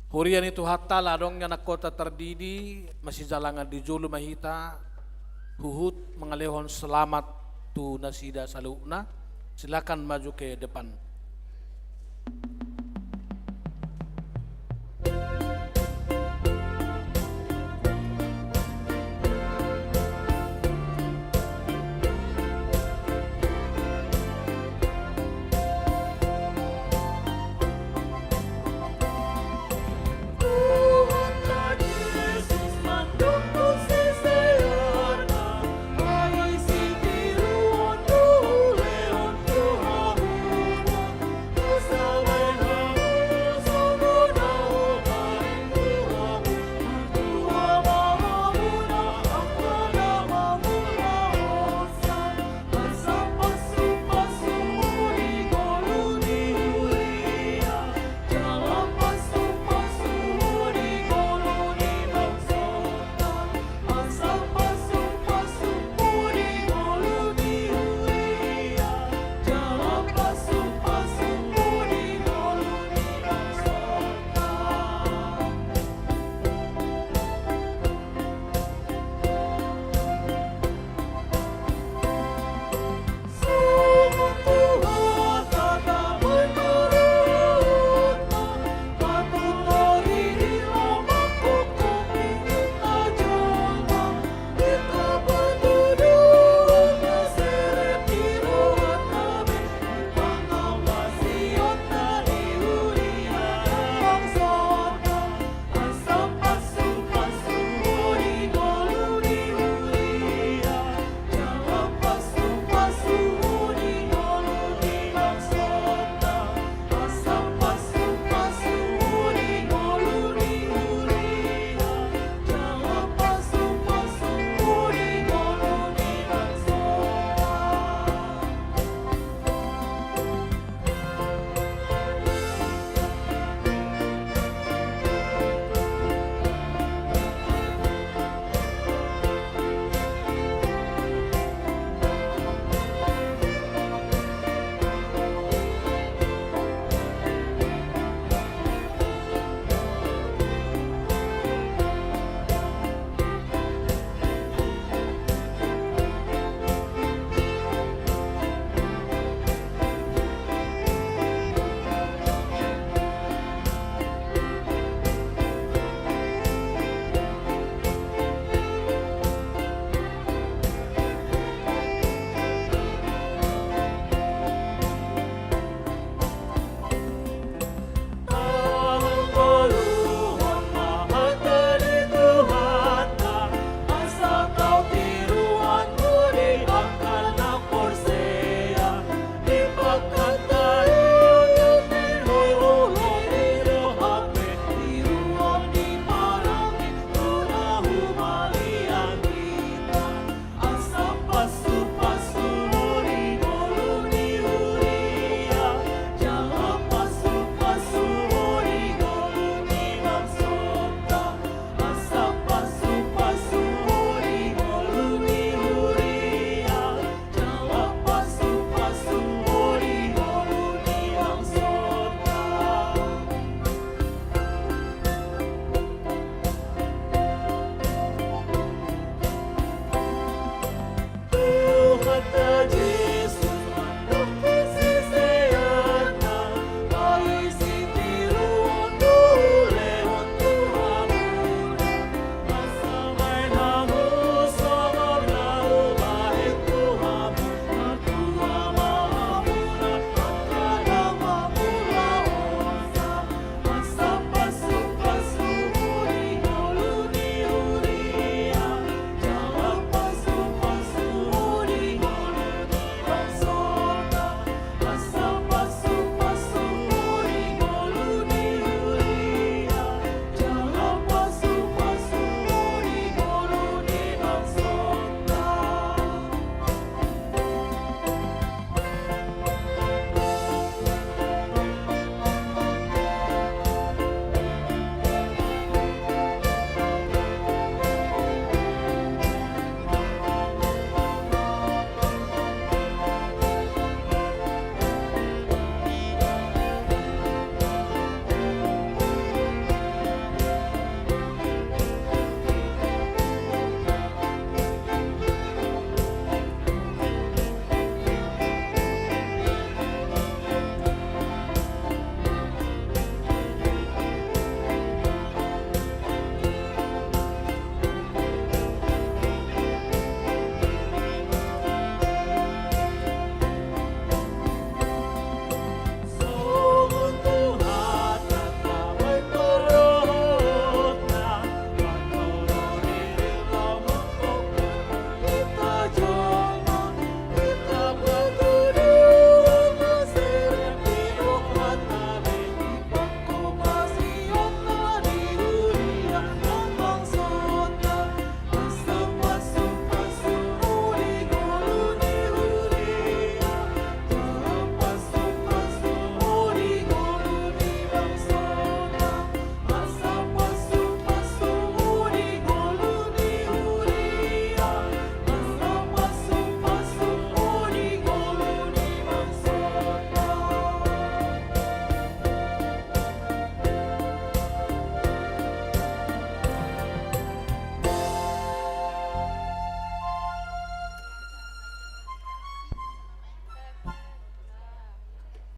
Huria ni Tuhanta, ala adong ni anakhonta tardidi, masijalangan di jolo ma hita, huhut mangalehon selamat tu nasida saluhutna. Silakan maju ke depan.